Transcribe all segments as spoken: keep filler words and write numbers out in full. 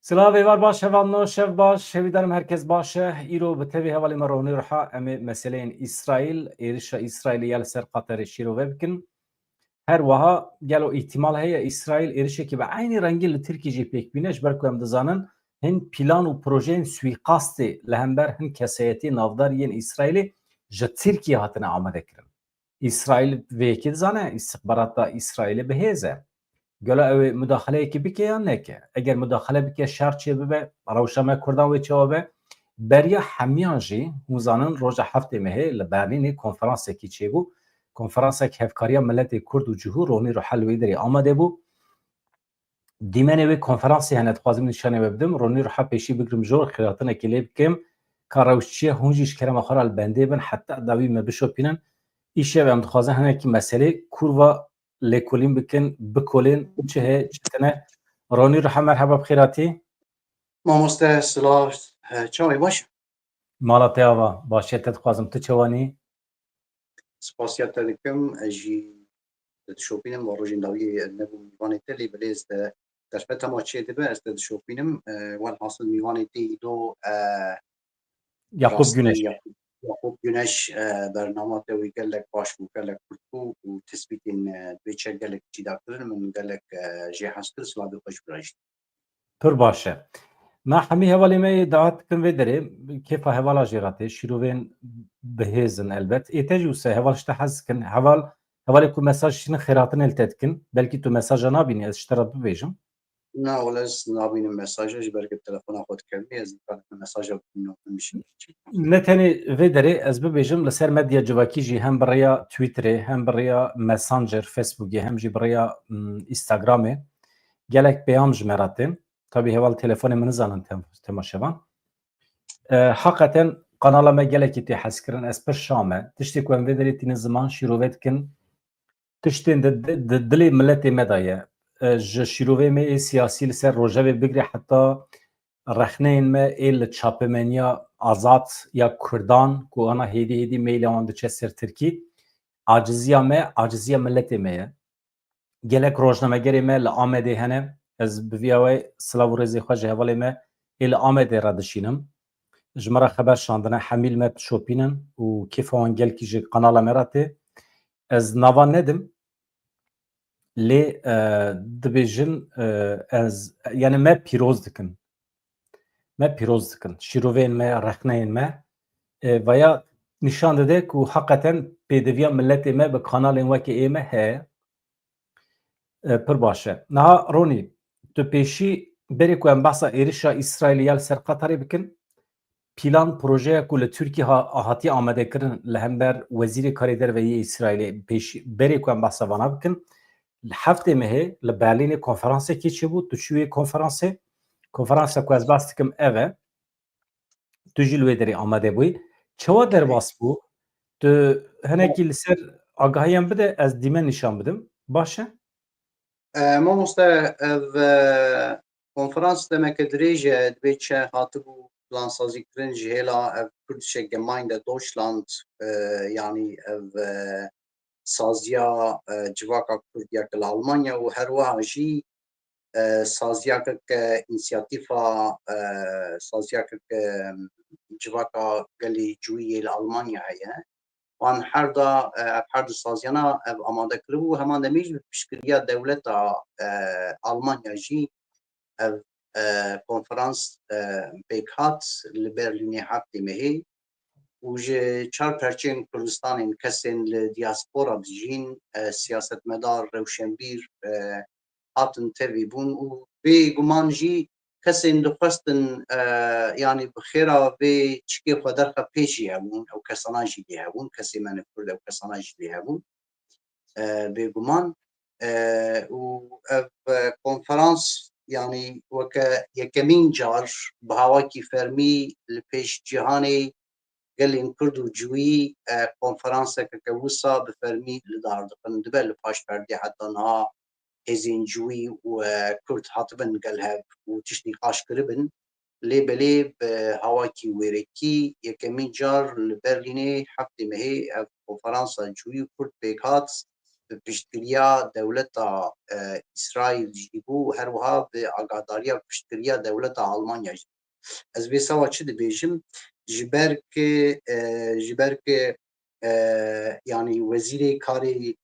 Silav êvar baş, hevalno şev baş, hêvîdarim herkes baş e. Îro bi tevî hevalê me Ronî Ruha em ê meseleyên Îsraîl, êrişa Îsraîlê ya li ser Qatarê şîrove bikin. Her wiha gelo îhtimal heye Îsraîl êrişekî bi eynî rengî li Tirkî jî pêk bîne, ji ber ku em dizanin hin plan û projeyên suîqastê li hember hin kesayetî navdar yên Îsraîlê ji Tirkiyê hatine amadekirin. Îsraîl vê yekê dizane, îstixbarata Îsraîlê bi hêz e. Gelo ew ê mudaxeleyekê bike yan neke? Eger mudaxele bike, şer çêbibe, rewşa me Kurdan wê çawa be? Beriya hemiyan jî, hûn zanin, roja heftê mehê li Berlînê konferansekî çêbû. Konferansek hevkariya miletê Kurd û cihûr, Ronî Ruha li wê derê amade bû. Dîmenê wê konferansê hene, dixwazim nîşanê we bidim. Ronî Ruha pêşî bigrim jor, xêratinekê lê bikim. Ka rewş çi ye, hûn jî ji kerema xwe re li bendê bin, heta dawî me bişopînin. Îşev em dixwazin hinekî meselê kurva lêkolîn bikin, bikolên çi heye, çi tune. Ronî Ruha, merheba, bi xêr hatî. Mamoste, silav, e, çawa yî, baş? Mala te ava, başiya te dixwazim, tu çawa nî? Spasiya te dikim, ez jî te dişopînim, va rojên dawiyê ez nebûm mîvanê te, lê belê ez te derfeta ma çêdibe, ez te dişopînim. E, welhasil mîvanê te îdo, e, Yakup rastî Güneş. Yakup, Yakup Güneş, e, bernama te wî gelek baş bû, gelek kurt bû û tespîtên, e, dibê çe gelek cîda kirin, min gelek, e, jê hez kir, silavê xwe ji bira jî. Pir baş e. Me hemî hevalê me yê daxet dikin vê derê. Kêfa hevala jê re tê. Şîrovên bihêz in elbet. Ê te jî wisa heval ji te hez dikin. Heval, hevalê ku mesaj şînin xêratinê li te dikin. Belkî tu mesaja nabînî, ez ji te re bibêjim. Na, wele ez nabînim mesaja, ji ber ku telefona xwe dikevimî, ez nikarim mesaja bibînim, min bişînim. Ne tenê vê derê ez bibêjim, li ser medya civakî jî hem bi rêya Twitterê, hem bi rêya Messenger, Facebookê, hem jî bi rêya, mm, Instagramê gelek peyam ji me re tên. Tabî heval telefonê min nizanin tem-, temaşevan. E, heqeten kanala me gelekî tê hezkirin, ez pir şa me. Tiştê ku em vê derê tînin ziman şîrove dikin, tiştên di, di, di dilê miletê me de ye. E, ji şîrovê me ê siyasî li ser rojevê bigire heta rexneyên me ê li çapemeniya azad ya Kurdan ku ana hêdî hêdî meylê wan diçe ser Tirkî, aciziya me, aciziya miletê me ye. Gelek rojnamegerê me li Amedê hene. Ez bi vî awayê silav û rêzê xwe ji hevalê me ê li Amedê re dişînim. Ji me re xeber şandine, hemî li me dişopînin û kêfa wan gelkî ji kanala me re tê. Ez nava nedim, lê, e, dibêjin, e, ez, yani me pîroz dikin. Me pîroz dikin. Şîroveyên me, rexneyên me, e, vaya nîşan dide ku heqeten pêdiviya miletê me bi kanalên wekî ê me heye. E, pir baş e. Niha Ronî, tu pêşî berê ku em behsa êrişa Îsraîlê ya li ser Qatarê bikin, plan projeya ku li Tirkî ha-, hatiye amadekirin li hember Wezîrê Karê Derve yê Îsraîlê, pêşî berê ku em behsa vana bikin, li heftê mehê li Berlînê konferansekê çêbû, tu çûyî wê konferansê. Konferansa ku ez behs dikim ev e. Tu jî li wê derê amade bûyî. Çawa derbas bû? Tu hinekî li ser agahiyan bide, ez dîmen nîşan bidim. Baş e? E, mamoste, ev, e, konferans demeke dirêj e, dibê çi hatibû plansazî kirin ji hêla ev Kurdische Gemeinde Deutschland, e, yanî ev, e, saziya, e, civaka Kurd ya ki li Almanya û her wiha jî, e, saziyakek, e, însiyatîfa, e, saziyakek, e, civaka gelê cûyî yê li Almanya heye. Wan her da, e, ev her du saziyana ev amade kiribû, heman demê jî bi piştgiriya dewleta, e, Almanya jî ev, e, konferans, e, pêk hat li Berlînê heftê mehê û ji çar perçeyên Kurdistanên kesên li diaspora dijîn, e, siyasetmedar, rewşenbîr, e, hatin tevî bûn û bêguman jî kesên dixwestin, e, yanî bi xêra vê çikê xwe derxe pê jî hebûn, ew kesana jî lê hebûn, kesê me ne Kurd ew kesana jî lê hebûn. E, bêguman, e, û ev, e, konferans, yanî weke yekemîn car bi hawakî fermî li pêş cîhanê gelên Kurd û cûyî, e, konferanseke ke wisa bi fermî li dar dixin, dibe li paş perdê heta niha hêzên cûyî û, e, Kurd hatibin gel hev û tişt nîqaş kiribin. Lê belê bi hawakî wêrekî yekemîn car li Berlînê heftê mehê ev konferansa cûyî û Kurd pêk hat. bi piştgiriya dewleta, e, Îsraîl jî bû, her wiha bi agahdariya piştgiriya dewleta Almanya jî. Ez vê sewa çi dibêjim? Ji ber ku, e, ji ber ku, e, yanî wezîrê karê,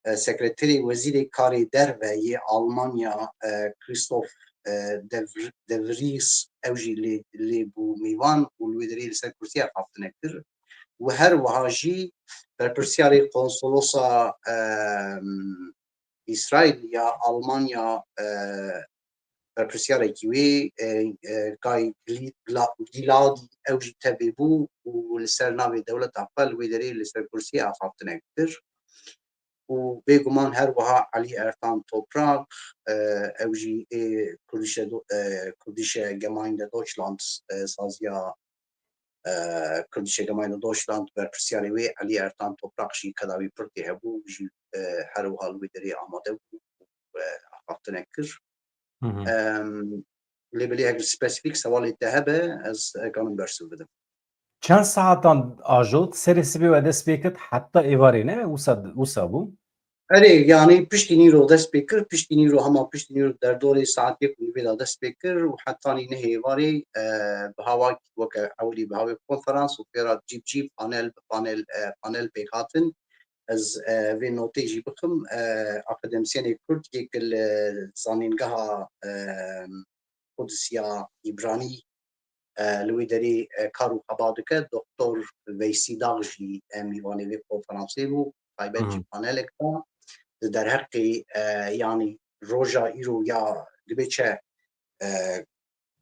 e, sekreterê wezîrê karê derve yê Almanya, e, Christoph, e, De Vr-, De Vries, ew jî lê, lê bû mêvan û li wê derê li ser kursiya xaftine kir. Û her wiha jî berpirsiyarê konsolosa, e, Îsraîl ya Almanya, e, berpirsiyarek wê, e, e, Guy Gli-, Gla-, Gilad, ew jî tevî bû û li ser navê dewleta xwe li wê derê li ser kursiyê axaftinek kir. Û bêguman her wiha Elî Ertan Toprak, e, ew jî ê Kurdische Do-, e, Kurdische Gemeinde Deutschland, e, saziya, e, Kurdische Gemeinde Deutschland, berpirsiyarê wê Elî Ertan Toprak jî kedawî pirtê hebû, jî, e, her wiha li wê derê amade bû û, e, axaftinek kir. Hı hı. Em, lê belê eger spesîfîk sewalê te hebe, ez, e, kanim bersiv bidim. Çend saetan ajo, serê sibê we dest pê kir, heta êvarê ne, wisa, wisa bû? Erê, yanî piştî nîro dest pê kir, piştî nîro, hema piştî nîro derdorê saet yek û nîvê de dest pê kir û hetanî nehê êvarê, e, bi hawak weke ewilî bi hawê konferans û pê re cîb cîb panel bi panel, e, panel pêk hatin. Ez, e, vê notê jî bixim, e, akademîsyenê Kurd yek li zanîngeha, e, Qudsiya Îbranî, e, li wê derê, e, kar û xebat dike. Doktor Veysî Dağ jî, e, mêvanê vê konferansê bû, taybet jî Hı. panelek da. Di derheqê, e, yanî roja îro ya dibe çi, e,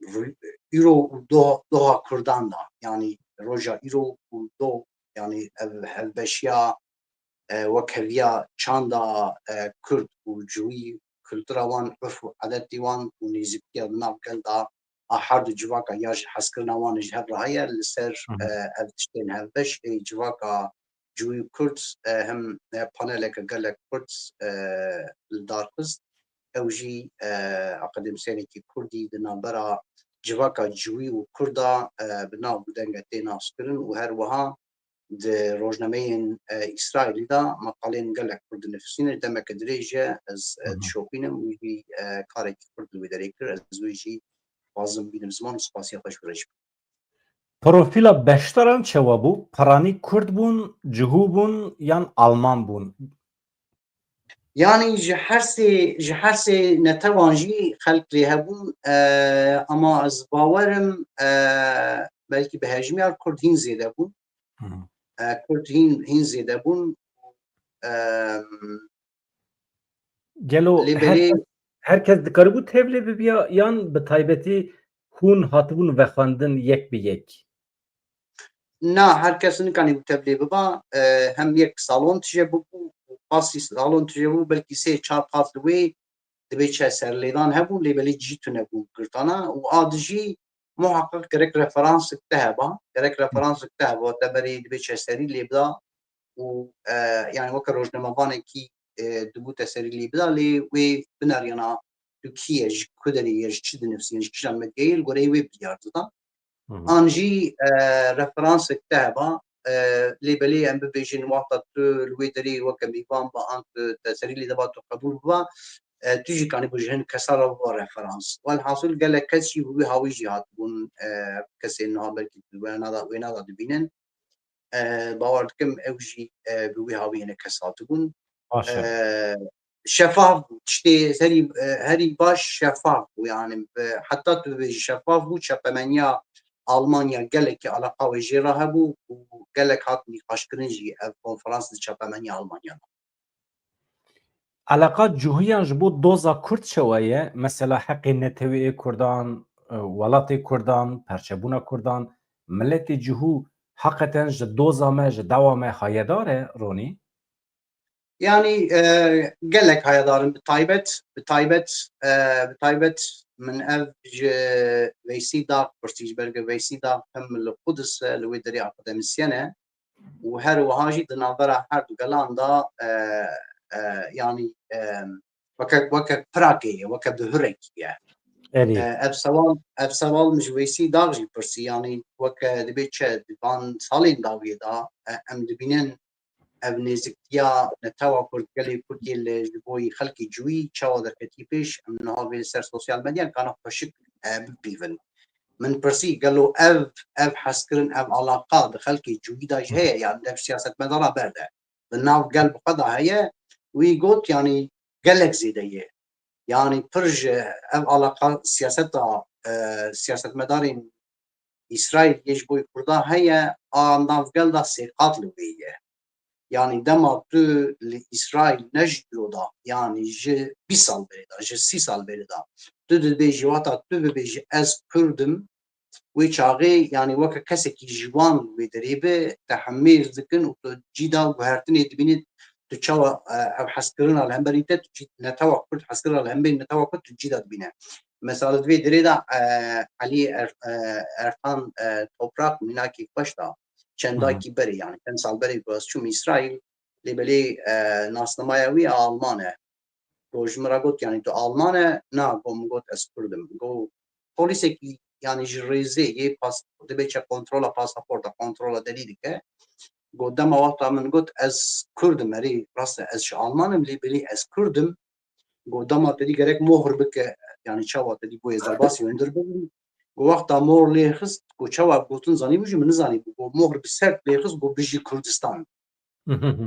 rû-, îro û doh-, doha Kurdan da. Yanî roja îro û doh, yanî ev hevbeşiya, e, wekheviya çanda, e, Kurd û cihûyî, kultura wan, urf û edetê wan û nêzîktiya di nav gel de a her du civaka ya ji hezkirina wan ji hev re heye li ser, Hı hı. e, ev tiştên hevbeş ê civaka cihûyî Kurd, e, hem, e, paneleke gelek Kurd, e, li dar xist. Ew jî, e, akademîsyenekî Kurdî di navbera civaka cihûyî û Kurda, e, bi nav û denge tê naskirin û her wiha di rojnameyên, e, Îsraîlî de meqaleyên gelek Kurd dinivîsîne, demeke dirêj e, ez, e, Hı hı. dişopînim, wî jî, e, karekî Kurd li wê derê kir, ez wê jî dixwazim bînim ziman û spasiya xwe ji wî re jî bikim. Profîla beşdaran çawa bû? Piranî Kurd bûn, cihû bûn yan Alman bûn? Yanî ji her sê, ji her sê netewan jî xelk lê hebûn, e, ama ez bawer im, e, belkî bi hejmiyar Kurd hîn zêde bûn. Hı. E, Kurd hîn, hîn zêde bûn. E, Gelo lê her belê kes, her kes dikaribû tevlê bibiya yan bi taybetî hûn hatibûn vexwendin yek bi yek? Na, her kes nikanî bû tevlê biba. E, hem yek salon tije bû, qasî salon tije bû, belkî sê çar qat li wê dibê çi serlêdan hebû, lê belê cî tune bû girtana û a dijî muheqeq gerek referansek te heba, gerek referansek te heba, te berê dibê çi serî lê bida û, e, yani weke rojnamevanekî, e, dibû te serî lê bida, lê wê bineriyana tu kî ye, ji ku derê ye, ji çi dinivîsîne, ji kîjan medyayê, li goreyê wê biryar dida. Hı hı. An jî, e, referansek te heba, e, lê belê em bibêjin wexta tu li wê derê weke mêvan ba an tu te serî lê deba tu qebûl biba, e, tu jî kanî bû ji hin kesa re biba referans. Welhasil gelek kes jî bi wî hawî jî hatibûn, e, kesên niha belkî wêna da, wêna da dibînin. E, bawer dikim ew jî, e, bi wî hawî hinek kes hatibûn. Baş e. E, şefaf bû. Tiştê herî, e, herî baş şefaf bû. Yani, e, heta tu bibêjî şefaf bû, çapemeniya Almanya gelekî eleqa wê jê re hebû û gelek hat nîqaşkirin jî ev konferans li çapemeniya Almanya de. Eleqa cihûyan ji bo doza Kurd çawa ye? Mesela heqê neteweyê Kurdan, e, welatê Kurdan, perçebûna Kurdan, miletê cihû heqeten ji doza me, ji dewa me hayedar e, Ronî? Yani, e, gelek hayedar in, bi taybet, bi taybet, e, bi taybet min ev ji Veysî Dağ pirsî, ji ber ku Veysî Dağ hem li Qudis e, li wê derê akademîsyen e û her wiha jî di navbera her du gelan de, e, e, yanî, e, weke, weke pirakê ye, weke bihurekî ye. Erê. E, ev sewal, ev sewal min ji Veysî Dağ jî pirsî, yanî weke dibê çi di van salên dawiyê de, e, em dibînin, ev nêziktiya netewa Kurd, gelê Kurd yê li ji bo yî xelkê cûyî çawa derketî pêş, em niha vê li ser sosyal medyan kana xweşik, e, bipîvin. Min pirsî, gelo ev, ev hezkirin, ev alaqa di xelkê cûyî de jî heye, yan dev siyasetmedara berde? Di nav gel bi xwe de heye, wî got, yanî gelek zêde ye. Yanî pir ji ev alaqa siyaseta, e, siyasetmedarên Îsraîl yê ji bo Kurda heye, a navgel de sê qat li wê ye. Yanî dema tu li Îsraîl ne ji diro de, yanî ji bîst sal berê de, ji sî sal berê de, tu dibêjî, wata tu bibêjî ez Kurd im, wê çaxê, yanî weke kesekî ji wan wê derê be, te hemêz dikin û tu cî da guhertinê dibînî, tu çawa, e, ev hezkirina li hemberî te, tu cî netewa Kurd hezkirina li hemberî netewa Kurd tu cî da dibîne. Mesela li vê derê de, e, Elî Er-, e, Ertan, e, Toprak mînakî xweş da. Çendakî berê, yanî çend sal berê ku ez çûm Îsraîl, lê belê, e, nasnamaya wî Alman e. Go ji min re got, yanî tu Alman e? Na, go min got ez Kurd im. Go polîsekî, yanî ji rêzê yê pas-, dibê çe kontrola pasaporta, kontrola derî dike. Go dema wexta min got ez Kurd im, erê rast e, ez ji Alman im, lê belê ez Kurd im. Go dema te dî gerek mohr bike, yanî çawa te dî bûye derbasî hundir bibin. Go wexta mohr lê xist, go çawa gotin zanîbû jî min nizanîbû. Go mohr bi ser lê xist, go bijî Kurdistan.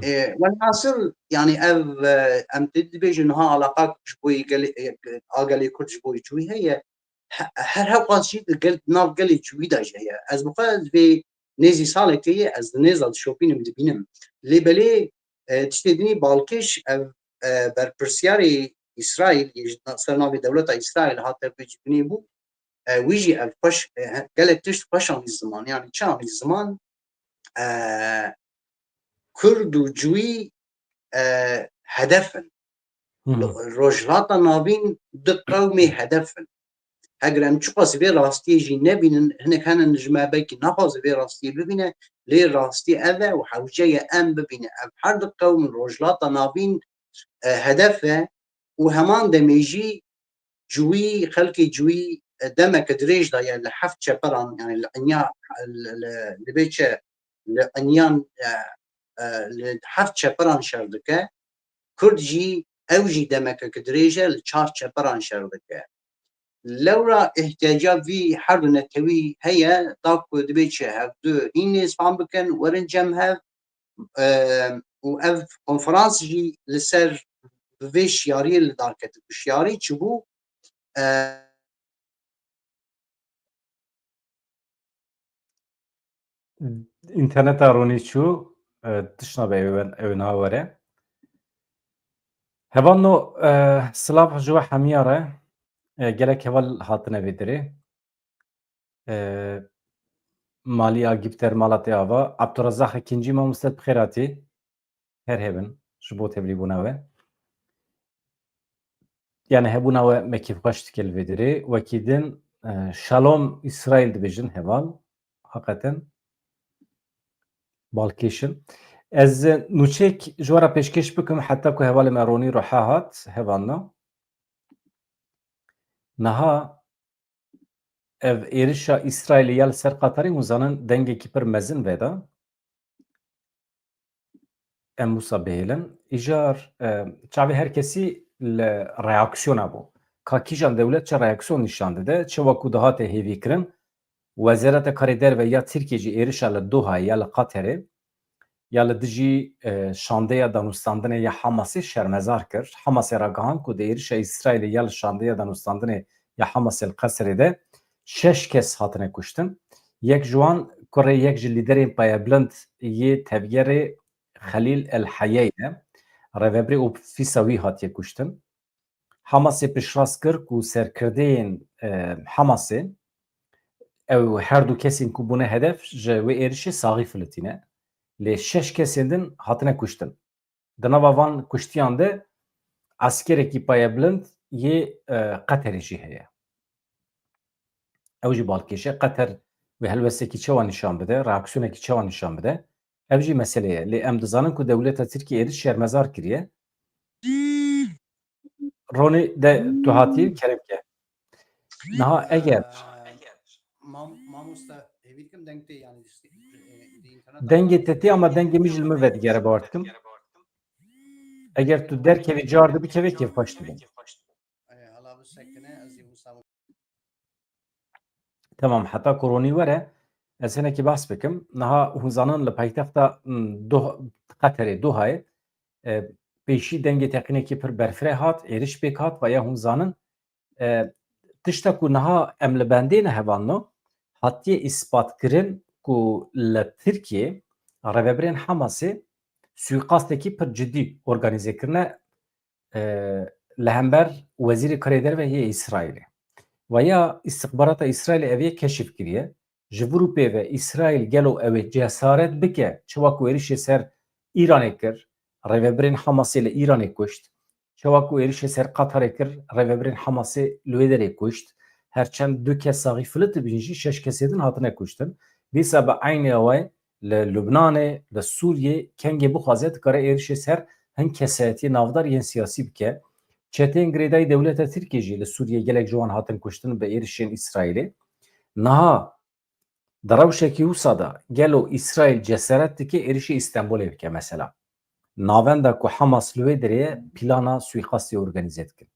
E, welhasil, yanî ev, e, em tê dibêjin niha alaqa ji bo yê gelê, e, a gelê Kurd ji bo yê cûyî heye. He-, her hewqas jî di gel, nav gelê cûyî de jî heye. Ez bi xwe vê nêzî salekê ye, ez di nêz de dişopînim, dibînim. Lê belê, e, tiştê dinî balkêş ev, e, berpirsiyarê Îsraîl, yê ji na-, ser navê dewleta Îsraîl hate vê civînê bû. E, wî jî ev xweş, e, he-, gelek tişt xweş anî ziman. Yanî çi anî ziman? E, Kurd û cûyî, e, hedef in. Hı hı. Rojhilata Navîn du qewmê hedef in. Heger em çiqas vê rastiyê jî nebînin, hinek henin ji me belkî naxwaze vê rastiyê bibîne, lê rastî ev e û hewce ye em bibîne. Ev her du qewm Rojhilata Navîn, e, hedef e û heman demê jî cûyî, xelkê cûyî, e, demeke dirêj daye li heft çeperan, yani li inya, li, li, li bê çi, li inyan, e, e, li heft çeperan şer dike. Kurd jî, ew jî demekeke dirêj e, li çar çeperan şer dike. Lewra ihtiyaca vî her du netewî heye, da ku dibê çi hev du hîn nêz fam bikin, werin cem hev, e, û ev konferans jî li ser bi vê şiyariyê li dar ketin. Şiyarî çi bû? E, Înterneta Ronî çû, e, tişna be ew, ew niha were. Hevalno, e, silav ji we hemiya re, e, gelek heval hatine vê dirê. E, Maliya Gipter, mala te ava. Abdurrezzaq Ekincî, mamoste, bi xêr hatî. Her hebin ji bo tevlîbûna we. Yani hebûna we me kêfxweş dike li vê dirê. Wekî din, e, Şalom Îsraîl dibêjin heval. Heqeten balkêş in. Ez nûçeyek ji we re pêşkêş bikim heta ku hevalê me Ronî Ruha hat, hevalno. Niha ev êrişa Îsraîlê ya li ser Qatarê, hûn zanin dengekî pir mezin veda. Em wisa bihêlin. Îcar, e, çavê her kesî li reaksiyona bû. Ka kîjan dewlet çi reaksiyon nîşan dide, çi wekû dihate hêvîkirin, Wezareta Karê Derve ya Tirkiyê jî êrişa li Dohayê ya li Qaterê ya li dijî, e, şandeya danûstandinê ya Hamasê şermezar kir. Hamasê ragihand ku di êrişa Îsraîlê ya li şandeya danûstandinê ya Hamasê li Qeserê de şeş kes hatine kuştin. Yek ji wan kurê yek ji lîderên payebilind yê tevgerê Xelîl El Heyeyê ye. Rêvebirê û ofîsa wî hatiye kuştin. Hamasê piştrast kir ku serkirdeyên, e, Hamasê, ew her du kesên ku bûne hedef, ji wê êrişê saxî filitîne. Lê şeş kesên din hatine kuştin. Di nava van kuştiyan de eskerekî payebilind yê, e, Qeterê jî heye. Ew jî balkêş e. Qeter wê helwestekî çawa nîşan bide, reaksiyonekî çawa nîşan bide? Ev jî mesele ye. Lê em dizanin ku dewleta Tirkiyê êrîş şermezar kiriye. Ronî, de tu hatî, kerem ke. Niha eger... Mam-, mamoste, hêvî dikim deng tê, yani, e, Dengê te tê ama dengê min jî li min vedigere, bawer dikim. Eger tu derkevî, cardî bikevê, kêfxweş dibin. Temam, heta ku Ronî were, ez hinekî behs bikim. Niha hûn zanin li paytexta, m, Doh-, Qeterê, Dohayê, e, pêşî dengê teqînekî pir berfireh hat, êriş pêk hat, ve ya hûn zanin, e, tişta ku niha em li bendê ne hevalno, hatiye îspat kirin ku li Tirkiyê rêvebirên Hamasê suîqastekî pir cidî organîze kirine, e, li hember Wezîrê Karê Derve yê Îsraîlê. Ve ya îstixbarata Îsraîlê ev yê keşif kiriye. Ji vir û pê ve Îsraîl gelo ew ê cesaret bike, çawa ku êrişê ser Îranê kir, rêvebirên Hamasê li Îranê kuşt, çawa ku êrişê ser Qatarê kir, rêvebirên Hamasê li wê derê kuşt, her çend du kes saxî filitibîn jî şeş kesê din hatine kuştin. Dîsa bi eynî awayî li Lubnanê, li Sûriyê kengê bixwaze dikare êrişê ser hin kesayetiyê navdar yên siyasî bike. Çeteyên girêdayî dewleta Tirkiyê jî li Sûriyê gelek ji wan hatin kuştin bi êrişên Îsraîlê. Niha di rewşekî wisa de gelo Îsraîl cesaret dike êrişê Îstenbolê bike mesela? Navenda ku Hamas li wê derê ye, plana suîqastê organîze dikin.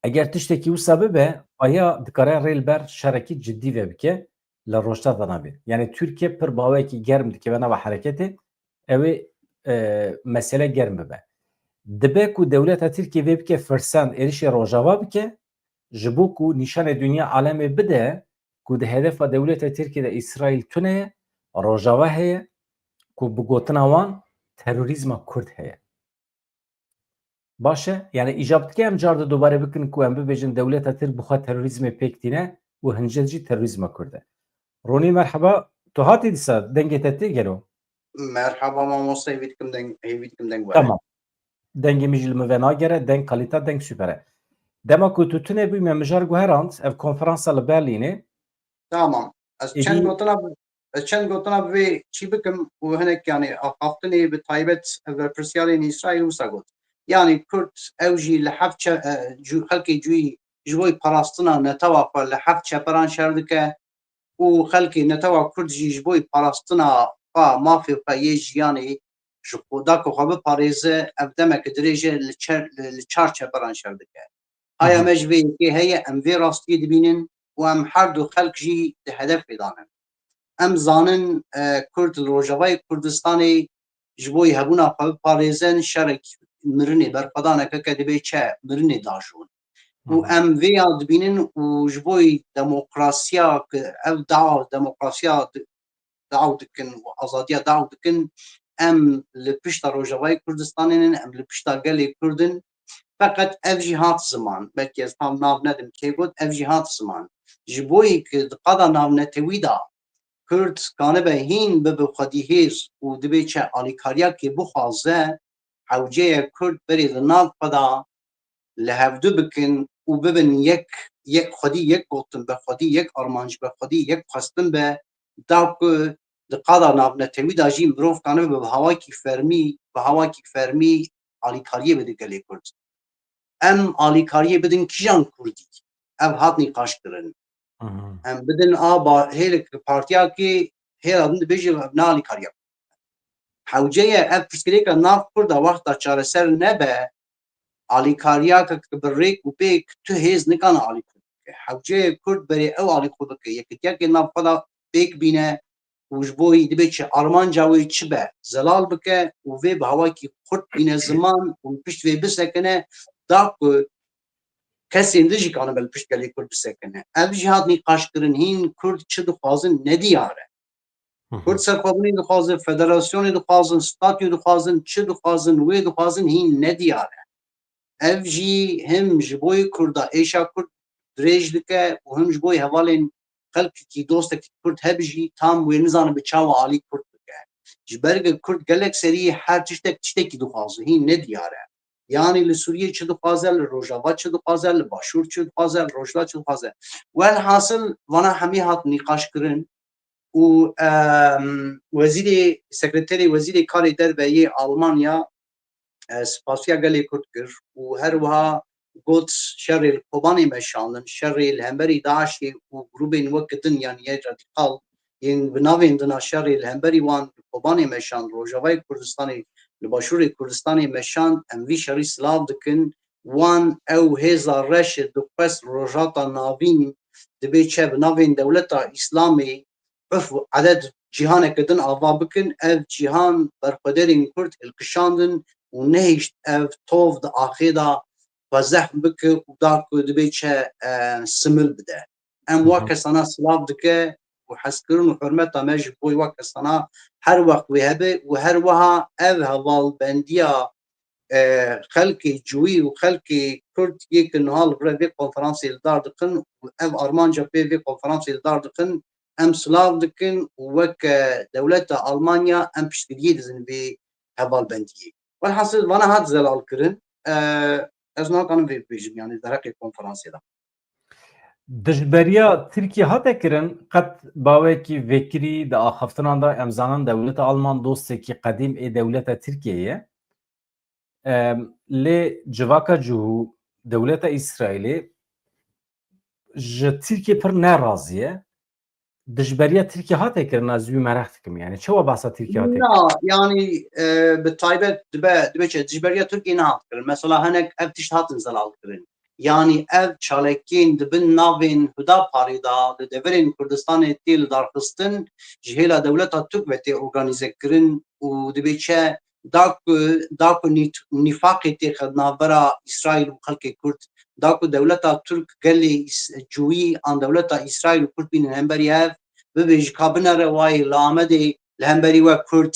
Eger tiştekî wisa bibe, aya dikare rê li ber şerekî cidî ve bike li Rojhilata Navîn. Yani Tirkiye pir bi awayekî germ dikeve nava hereketê, ew ê, e, mesele germ bibe. Dibe ku dewleta Tirkiye vê bike firsend êrişê Rojava bike, ji bo ku nîşanê dinya alemê bide ku di hedefa dewleta Tirkiye de Îsraîl tune ye, Rojava heye, ku bi gotina wan terorîzma Kurd heye. Baş e? Yani îcab dike em car di dubare bikin ku em bibêjin dewleta Tirk bi xwe terorîzmê pêk tîne û hincet jî terorîzma Kurd e. Ronî, merheba. Tu hatî dîsa, dengê te tê gelo? Merhaba mamoste, hêvî dikim deng, hêvî dikim deng were. Tamam. Dengê min jî li min ve nagere, deng kalîte, deng super e. Dema ku tu tune bûyî me mijar guherand, ev konferansa li Berlînê. Tamam. Ez Êdî çend gotina bi, ez çend gotina bi vê çî bikim û hinek, yani, axaftinê bi taybet ev berpirsiyarên Îsraîl wisa got. Yani Kurd ew jî li heft çe-, e, cû-, xelkê cûyî ji bo parastina netewa xwe li heft çeperan şer dike û xelkê netewa Kurd jî ji bo parastina xwe, mafê xwe yê jiyanê ji xwe da ku xwe biparêze, ev demeke dirêj e li çer-, li, li çar çeperan şer dike. Haya Hı hı. me ji vê yekê heye, em vê rastiyê dibînin û em her du xelk jî di hedefê de ne. Em zanin, e, Kurd li Rojavayê Kurdistanê ji bo hebûna xwe biparêzin, şerek mirinê berxwedaneke ke dibê çe mirinê dajon. Û Hı hı. em vê ya dibînin û ji bo demokrasiya, ku ev dawa demokrasiya di-, daw dikin û azadiya daw dikin, em li pişta Rojavayê Kurdistanê nin, em li pişta gelê Kurd in. Feqet ev jî hat ziman, belkî ez tam nav nedim kê got, ev jî hat ziman. Ji bo yî ku di qada navnetewî de Kurd kanibe hîn bibe xwedî hêz û dibê çi alîkariyekê bixwaze, hewce ye Kurd berê li nav xwe de li hevdu bikin û bibin yek, yek xwedî yek gotin be, xwedî yek armanc be, xwedî yek xwestin be, da ku di qada navnetewî de jî mirov kanibe bi hawakî fermî, bi hawakî fermî alîkariyê bide gelê Kurd. Em alîkariyê bidin kîjan Kurdî? Ev hat nîqaş kirin. Hı hı. Em bidin a ba-, hêlek partiyakê hêla din dibêje ne alîkariya. Hewce ye ev pirsgirêka nav Kurda wexta çareser nebe, alîkariyake ku bi rêk û pêk tu hêz nikane alîkar bike. Hewce ye Kurd berê ew alîkar bike, yekitiyeke nav xwe de pêk bîne û ji bo wî dibê çi armanca wê çi be, zelal bike û vê bi hawakî xurt bîne ziman û pişt vê bisekine, da ku kesên din jî kanibe li pişt gelê Kurd bisekine. Ev jî hat nîqaşkirin, hîn Kurd çi dixwazin nediyar e. Hı hı. Kurd serxwebûnê dixwazin, federasyonê dixwazin, statû dixwazin, çi dixwazin, wê dixwazin hîn nediyar e. Ev jî him ji bo yê Kurda êşa Kurd dirêj dike û him ji bo yê hevalên xelkekî, dostekî Kurd hebe jî tam wê nizane bi çawa alî Kurd bike. Ji ber ku Kurd gelek serî her tiştek tiştekî dixwaze, hîn nediyar e. Yanî li Sûriyê çi dixwaze, li Rojava çi dixwaze, li Başûr çi dixwaze, li Rojhilat çi dixwaze. Welhasil vana hemî hat nîqaş kirin û, em, wezîrê, sekreterê wezîrê karê derve yê Almanya, e, spasiya gelê Kurd kir û her wiha got şerê li Kobanê meşandin, şerê li hemberî DAIŞê û grûbên weke din, yanî yê radîkal, yên bi navên dina şerê li hemberî wan li Kobanê meşand, Rojavayê Kurdistanê, li Başûrê Kurdistanê meşand, em vî şerî silav dikin. Wan ew hêza reş e, diqwest Rojhilata Navîn dibê çi bi navên dewleta Îslamê, urf û edet cîhaneke din ava bikin, ev cîhan berxwederên Kurd hilkişandin û nehişt ev tov di axê de xwe zehf bike û da ku dibê çi, e, simil bide. Em wa kesana silav dike û hezkirin û hurmeta me ji bo wa kesana her wext wê hebe û her wiha ev hevalbendiya, e, xelkê cûyî û xelkê Kurd yê ku niha li vir vê konferansê li dar dixin û ev armanca pê vê konferansê li dar dixin, em silav dikin û weke dewleta Almanya em piştgiriyê didin vê hevalbendiyê. Welhasil vana hat zelal kirin, e, ez nakanim vê bibêjim, yanî derheqê konferansê de. Dijberiya Tirkiye hate kirin, qet bawekî vekirî di axaftinan de em zanin dewleta Alman dostekî qedîm ê dewleta Tirkiye ye. Em, lê civaka cihû dewleta Îsraîlê ji Tirkiye pir nerazî ye. Dijberiya Tirkiye hate kirin, ez wî meraq dikim. Yani çawa behsa Tirkiye hate kirin? Na, yanî, e, bi taybet dibe, dibe çi, dijberiya Tirkiye nehat kirin. Mesela hinek ev tişt hatin zelal kirin. Yanî ev çalakiyên di bin navên Hudaparê de li deverên Kurdistanê tê li darxistin, ji hêla dewleta Tirk ve tê organîze kirin û dibê çi da ku, da ku nît-, nîfaqê têxe di navbera Îsraîl û xelkê Kurd, da ku dewleta Tirk gelê Îs-, cûyî an dewleta Îsraîl û Kurd bînin hemberî hev, bibêjî ka binere wayê li Amedê li hemberî we Kurd,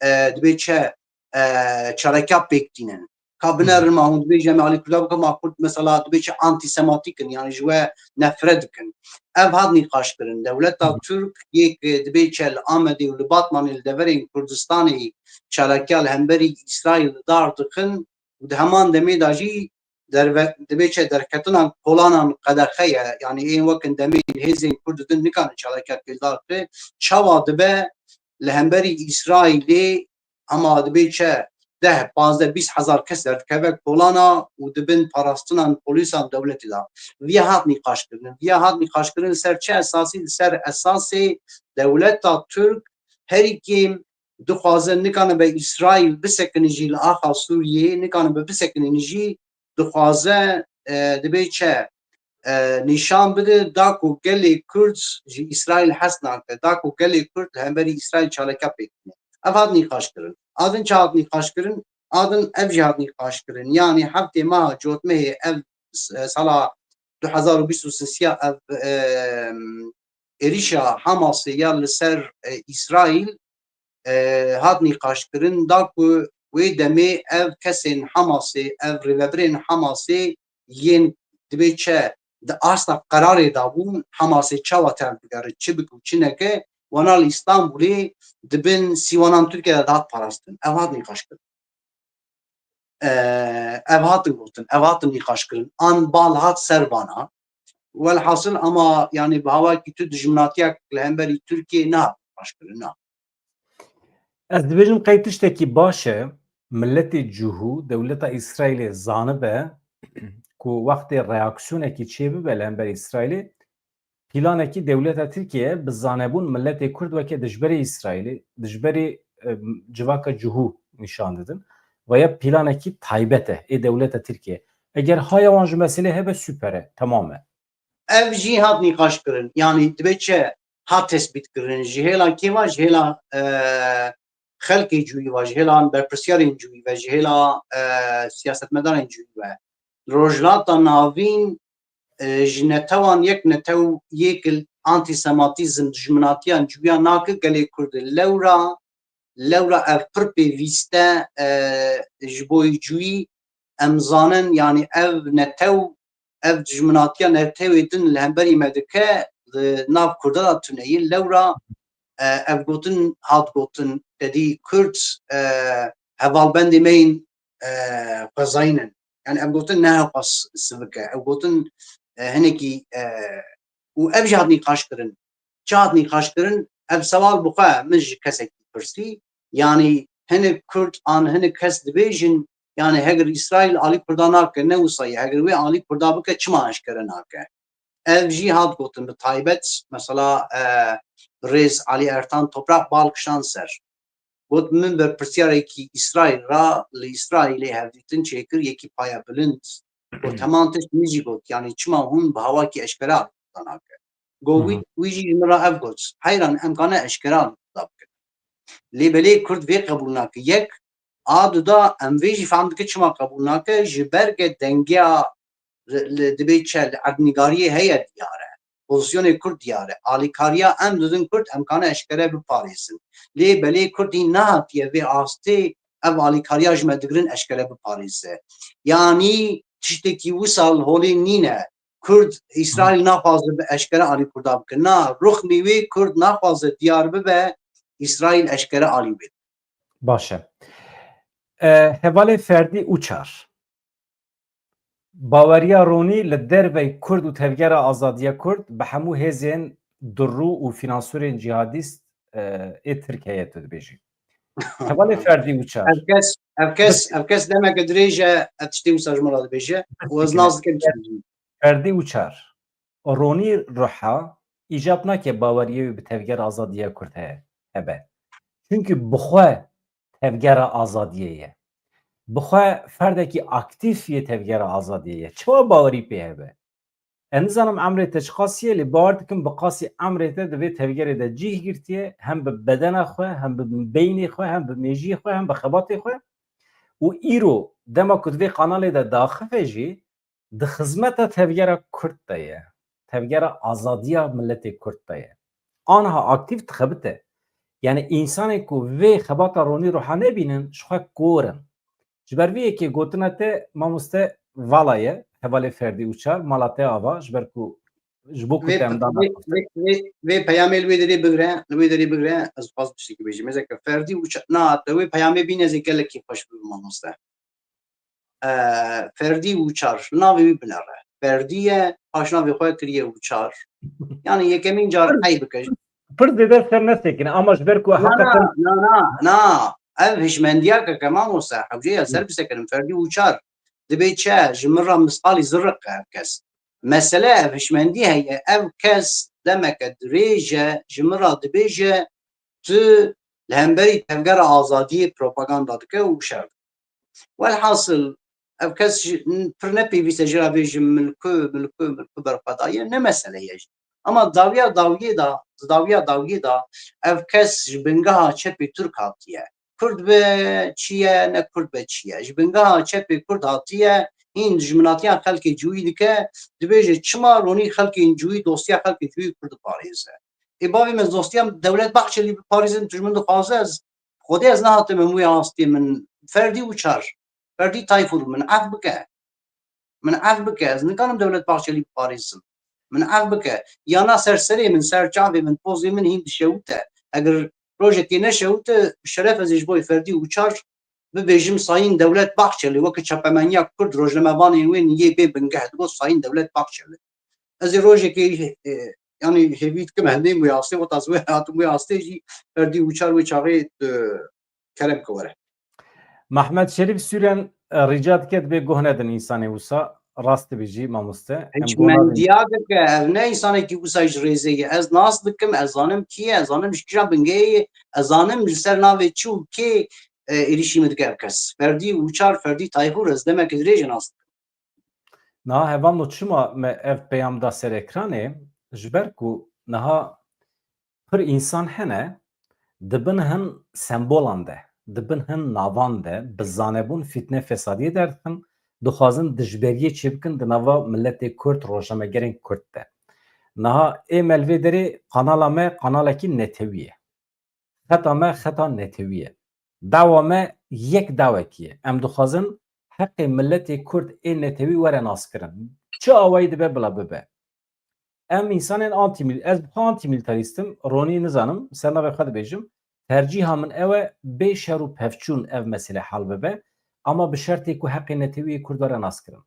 e, dibê çi, e, çalakiya pêk tînin. Ka binerin ma hûn dibêjin em ê alî Kurda bikin, ma Kurd mesela dibê çi antîsematîk in, yanî ji we nefret dikin. Ev hat nîqaş kirin. Dewleta Tirk yê ku dibê çi li Amedê û li Batmanê li deverên Kurdistanê çalakiya li hemberî Îsraîl li dar dixin û di heman demê de jî derve-, dibê çi derketinan kolanan qedexe ye. Yanî ên wekin demê hêzên Kurd didin nikarin çalakiya pêldar bikin. Çawa dibe li hemberî Îsraîlê hema dibê çi deh, pazdeh, bîst hezar kes derdikeve kolana û dibin parastinan polîsan dewletê de. Viya hat nîqaş kirin. Viya hat nîqaş kirin li ser çi esasî? Li ser esasê dewleta Tirk herî kêm dixwaze nikane be Îsraîl bisekinin jî li axa Sûriyê, nikane be bisekinin jî dixwaze, e, dibê çi, e, nîşan bide da ku gelê Kurd ji Îsraîl hes nake, da ku gelê Kurd li hemberî Îsraîl çaleke pêk tîne. Ev hat nîqaş kirin. A din çi hat nîqaş kirin? A din ev jî hat nîqaş kirin. Yanî heftê meha cotmehê ev s-, sala du hezar û bîst û sisiya ev, e, êrişa Hamasê ya li ser, e, Îsraîl, e, hat nîqaşkirin da ku wê demê ev kesên Hamasê, ev rêvebirên Hamasê yên dibê çi di asta qerarê de bûn, Hamasê çawa tev bigere, çi bike û çi neke, wana li Îstanbulê di bin sîwanan Tirkiye de dihat parastin. Ev hat nîqaşkirin. E, ev hatin gotin, ev hatin nîqaşkirin. An bal hat ser vana. Welhasil ama, yanî bi hawakî tu dijminatiyek li hemberî Tirkiyê nehat nîqaşkirin, na. Ez dibêjim qey tiştekî baş e, miletê cihû, dewleta Îsraîlê zanibe ku wextê reaksiyonekî çêbibe li hember Îsraîlê, planekî dewleta Tirkiye bi zanebûn miletê Kurd weke dijberê Îsraîlê, dijberê, em, civaka cihû nîşan didin. Ve ya planekî taybet e ê dewleta Tirkiye. Eger haya wan ji meselê hebe, super e, temam e. Ev jî hat nîqaş kirin. Yanî dibe çi hat tespît kirin? Ji hêla kê ve? Ji hêla, e, xelkê cûyî ve, ji hêla berpirsyarên cûyî ve, ji hêla, e, siyasetmedarên cûyî ve. Rojhilata Navîn, e, ji netewan yek netew yê ku antîsematîzm, dijminatiyan cûya nake gelê Kurd e. Lewra, lewra ev pir pêvîst e, e, ji bo cûyî em zanin, yanî ev netew, ev dijminatiya netewê din li hemberî me dike, li nav Kurda de tune ye. Lewra, e, ev gotin hat gotin, tedî Kurd, e, hevalbendê me yên, e, xwezayî ne. Yani ev gotin ne hewqas sivik e. Ev gotin, e, hinekî, e, û ev jî hat nîqaş kirin. Çi hat nîqaş kirin? Ev sewal bi xwe min ji kesekî pirsî. Yani hinek Kurd an hinek kes dibêjin, yani heger Îsraîl alî Kurda nake, ne wisa ye. Heger wê alî Kurda bike, çima eşkere nake? Ev jî hat gotin, bi taybet mesela, e, rêz Alî Ertan Toprak bal kişand ser. Got, min berpirsiyarekî Îsraîl ra li Îsraîlê hevdîtin çêkir, yekî paya bilind. Got, heman tişt min jî got, yanî çima hûn bi hawakî eşkera Kurda nake? Got, wî, wî jî ji min re ev got, heyran, em kane eşkera Kurda bikin. Lê belê Kurd vê qebûl nake. Yek, a du da em vê jî fehm dike çima qebûl nake, ji ber ke dengiya li, li dibê çi li erdnîgariyê heye diyar e. Pozîsyonê Kurd diyar e. Alîkariya em didin Kurd, em kane eşkere biparêzin. Lê belê Kurd hîn nehatiye vê astê ev alîkariya ji me digirin eşkere biparêze. Yanî tiştekî wisa li holê nîne. Kurd, Îsraîl naxwaze bi eşkere alî Kurda bike. Na, ruxmî wê Kurd naxwaze diyar bibe, Îsraîl eşkere alî wê. Baş e. E, hevalê Ferdî Uçar. Baweriya Ronî li dervey Kurd û Tevgera Azadiya Kurd bi hemû hêzên durû û fînansorên cîhadîst, e, ê Tirkiyeyê tu dibêjî. Hevalê Ferdî Uçar. Ev kes, ev kes, ev kes demeke dirêj e, ev tiştê wisa ji min re dibêje û ez nas dikim. Ferdî Uçar. Ronî Ruha îcab nake baweriyê wî bi Tevgera Azadiya Kurd heye, hebe. Çimkî bi xwe Tevgera Azadiyê ye. Bi xwe ferdekî aktîf yê Tevgera Azadiyê ye. Çawa bawerî pê hebe? Ez nizanim emrê te çiqasî ye, lê bawer dikim bi qasî emrê te di vê tevgerê de cih girtiye, hem bi bedena xwe, hem bi beynê xwe, hem bi mêjiyê xwe, hem bi xebatê xwe. Û îro dema ku di vê kanalê de daxife jî, di xizmeta tevgera Kurd de ye. Tevgera azadiya miletê Kurd de ye. Aniha aktîf dixebite. Yani, însanên ku vê xebata Ronî Ruha nebînin, ji xwe kor in. Ji ber vê yekê gotina te, mamoste, vala ye, hevalê Ferdî Uçar, mala te ava, ji ber ku, ji bo ku Vê te em pe-, dana vê, vê, vê, vê peyamê li wê derê bigre, li wê derê bigre, ez dixwazim tiştekî bêjim. Mêzeke Ferdî Uçar, na, te wê peyamê bîne, ez ê gelekî xweş bibim, mamoste. E, Ferdî Uçar, navê wî binere. Ferdî ye, paşnavê xwe kiriye Uçar. Yani yekemîn car Pir, ey bike. Pir zêde ser nesekine, ama ji ber ku Na, heqeten na, na, na, na. Ev hişmendiya ke, ke mamoste, hewce ya ser bisekirin. Ferdî Uçar, dibê çi? Ji min re misqalî zirriq e ev kes. Mesele ev hişmendî heye. Ev kes demeke dirêj e, ji min re dibêje, tu li hemberî Tevgera Azadiyê propaganda dike û şer dike. Welhasil, ev kes ji, pir ne pêwîst e jê re bêjim milku, milku, milku berxwedaye, ne mesele ye jî. Ama dawiya dawiyê de, di dawiya dawiyê de ev kes ji bingeha çepê Tirk hatiye. Kurd be çi ye, ne Kurd be çi ye. Ji bingeha çepê Kurd hatiye, hîn dijminatiya xelkê cûyî dike, dibêje çima Ronî xelkên cûyî, dostiya xelkê cûyî Kurd diparêze. Ê bavê min, dostiya Dewlet Bahçelî biparêzin, tu ji min dixwaze ez, Xwedê ez nehatime wê astê min. Ferdî Uçar, Ferdî Tayfur, min ef bike. Min ef bike, ez nikarim Dewlet Bahçelî biparêzim. Min ef bike. Yana ser serê min, ser çavê min, pozê min hîn dişewite. Eger rojekê neşewite, bi şeref ez ê ji bo Ferdî Uçar bibêjim Sayın Dewlet Bahçeli, weke çapemeniya Kurd, rojnamevanên wê yên yê bê bingeh digot Sayın Dewlet Bahçeli. Ez ê rojekê, e, yanî hêvî dikim, hendê wê astê, weta ez wê hatim wê astê jî Ferdî Uçar wê çaxê, e, kerem ke were. Mehmet Şerîf Sûren, e, rica dike dibê guh nedin însanê wisa, rast dibêjî mamoste. Em guh nadin. Hişmendiya dike, ev ne însanekî wisa ji rêzê ye. Ez nas dikim, ez zanim kî ye, ez zanim ji kîjan bingehê ye, ez zanim ji ser navê çi û kê, e, êrîşî min dike ev kes. Ferdî Uçar, Ferdî Tayfur, ez demeke dirêj e nas dikim. Niha hevalno çima me ev peyam da ser ekranê? Ji ber ku niha pir însan hene, di bin hin sembolan de, di bin hin navan de, bi zanebûn fîtne fesadiyê derdixin, dixwazin dijberiyê çêbikin di nava miletê Kurd, rojnamegerên Kurd de. Niha ê me li vê derê, kanala me kanalekî netewî ye. Xeta me xeta netewî ye. Dawa me yek dawekî ye. Em dixwazin heqê miletê Kurd ê netewî were naskirin. Çi awayî dibe bila bibe. Em însanên antimil-, ez bi xwe antimilitarîst im, Ronî nizanim, ser navê xwe dibêjim. Tercîha min ew e, bê şer û pevçûn ev mesele hal bibe, ama bi şertê ku heqê netewî yê Kurd were naskirin.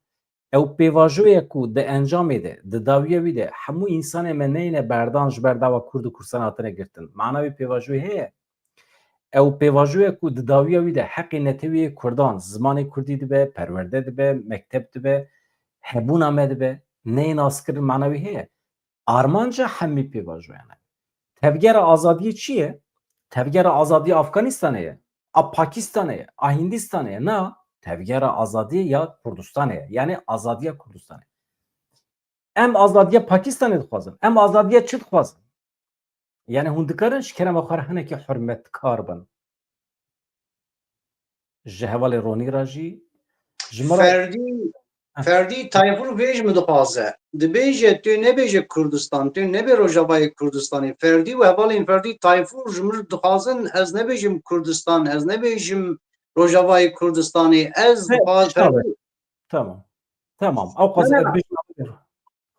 Ew pêvajoyê ku di encamê de, di dawiya wî de hemû însanê me neyne berdan ji ber dawa Kurd û Kurdistan hatine girtin. Mana wî pêvajoyê heye? Ew pêvajoyê ku di dawiya wî de heqê netewî yê Kurdan, zimanê Kurdî dibe, perwerde dibe, mekteb dibe, hebûna me dibe, neyê naskirin, mana wî heye? Armanca hemî pêvajoyan e. Tevgera azadiyê çi ye? Tevgera azadiyê Afganistanê ye, a Pakistanê ye, a Hindistanê ye. Na, tevgera azadiyê ya Kurdistanê ye. Yani azadiya Kurdistanê. Em azadiya Pakistanê dixwazin. Em azadiya çi dixwazin? Yani hûn dikarin ji kerema xwe re hinekî hurmetkar bin ji hevalê Ronî re jî. Ji me re Ferdî, Heh. Ferdî Tayfur vê ji min dixwaze. Dibêje, tu nebêje Kurdistan, tu nebê Rojavayê Kurdistanê. Ferdî û hevalên Ferdî Tayfur ji min dixwazin, ez nebêjim Kurdistan, ez nebêjim Rojavayê Kurdistanê. Ez He, dixwaz-, inşallah. Ferdî Tamam. Tamam. Ew qas Na, na. ez bêjim.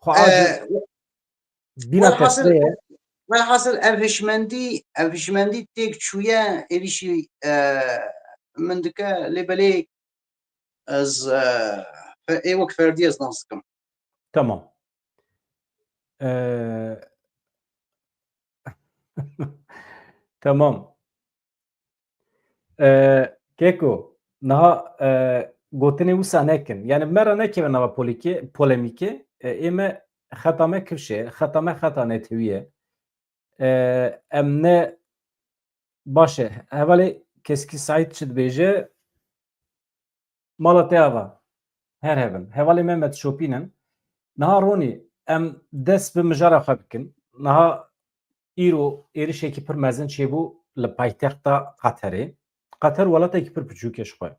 Xwe acil Ee, bîna welhasil, testeye. Welhasil ev hişmendî, ev hişmendî têk çûye, êrîşî, e, min dike, lê belê ez, e, fe-, ê wek ferdî ez nas dikim. Tamam. Ee, tamam. E, Keko, niha, e, gotinê wisa nekin. Yani me re nekeve nava polîkê, polemîkê. E, ê me xeta me kifşe, xeta me xeta netewî ye. E, em ne baş e. Hevalê Keskî Saîd çi dibêje? Mala te ava. Her hebin. Hevalê Mehmet Şopîn in. Niha Ronî, em dest bi mijara xwe bikin. Niha îro êrişekî pir mezin çêbû li paytexta Qaterê. Qater welatekî pir piçûk e ji xwe.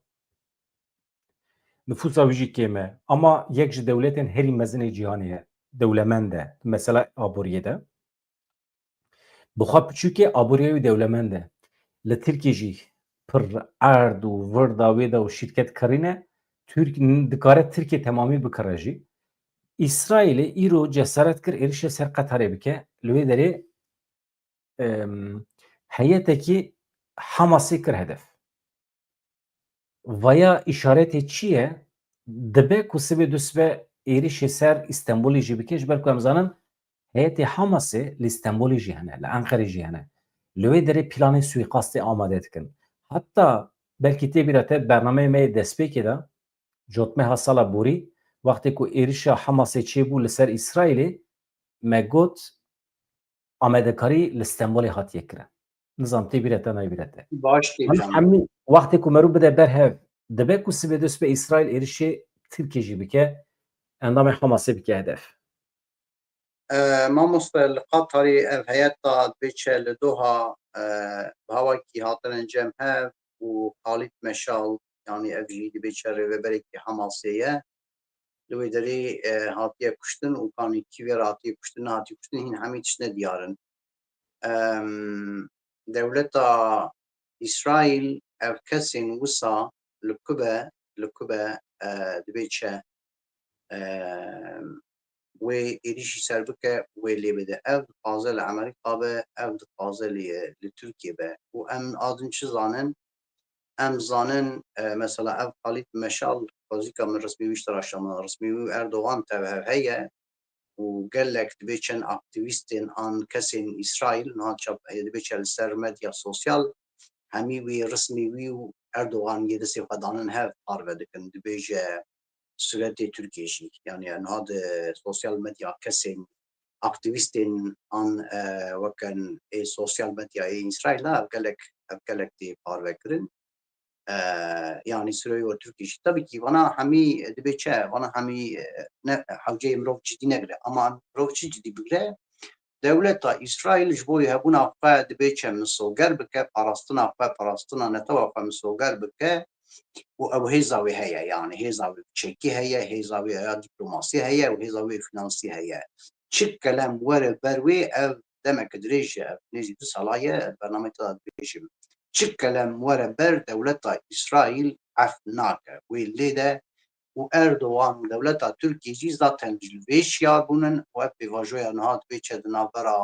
Nifûsa wî jî kêm e. Ama yek ji dewletên herî mezin ê cîhanê ye. Dewlemend e. Mesela aboriyê de. Bi xwe piçûk e, aboriya wî dewlemend e. Li Tirkiyê jî pir erd û virda wê de û şîrket kirî ne. Tirk-, dikare Tirkiye temamî bikire jî. Îsraîlê îro cesaret kir êrişê ser Qetarê bike. Li wê derê, em, heyetekî Hamasê kir hedef. Vaya îşaretê çi ye? Dibe ku sibê dusibe êrişê ser Îstenbulê jî bike, ji ber ku em zanin heyetê Hamasê li Îstenbulê jî hene, li Enqerê jî hene. Li wê derê planê suîqastê amade dikin. Heta belkî tê bîra te bernameyê me yê destpêkê de, cotmeha sala borî, wextê ku êrişa Hamasê çêbû li ser Îsraîlê, me got, amadekarî li Stenbolê hatiye kirin. Nizam tê bîre te nayê bîre te. Baş tê Em bîra me. hemî wextê ku merû bide ber hev, dibe ku sibê dest be Îsraîl êrişê Tirkiyê jî bike, endamê Hamasê bike hedef. E, mamoste, li Qatarê ev heyeta dibê çe li Doha, e, bi hawakî hatine cem hev û Xalîd Meşal, yanî ev jî dibê çe rêveberekî Hamasê ye. Li wê derê, e, hatiye kuştin û kanî kî wê re hatiye kuştin, nehatiye kuştin, hîn hemî tişt nediyar in. Em, dewleta Îsraîl ev kesên wisa li ku be, li ku be, e, dibê çi, e, wê êrîşî ser bike, wê lê bide. Ev dixwaze li Amerîka be, ev dixwaze li, li Tirkiye be. Û em adin çi zanin? Em zanin, e, mesela ev Xalîd Meşal, xwezîka min rismî wî ji te re şama, rismî wî û Erdogan tev hev heye û gelek dibê çend aktîvîstên an kesên Îsraîl niha çap, e, dibê çe li ser medya sosyal, hemî wî rismî wî û Erdogan yê destê xwe danin hev parve dikin, dibêje sûretê Tirkiyê jî. Yanî niha di sosyal medya kesên aktîvîstên an, e, weke ê sosyal medyayê Îsraîl de ev gelek, ev gelek tê parve kirin. E, yanî sûreyê we Tirkî jî. Tabii ki vana hemî dibê çi? Vana hemî, e, ne, hewceyê mirov cidî negire. Ama mirov çi cidî bigire? Dewleta Îsraîl ji bo hebûna xwe dibê çi? Misoger bike, parastina xwe, parastina netewa xwe misoger bike. Û ew hêza wê heye, yanî hêza wê çekî heye, hêza wê ya dîplomasî heye û hêza wê finansî heye. Çi kelem were ber wê, ev demeke dirêj e, ev nêzî du sala ye, bernameyê te de dibêjim. Çi kelem were ber dewleta Îsraîl ef nake. Wê lê de û Erdogan û dewleta Tirkiyê jî zaten ji vê şiyar bûnin û ev pêvajoya niha dibê çi di navbera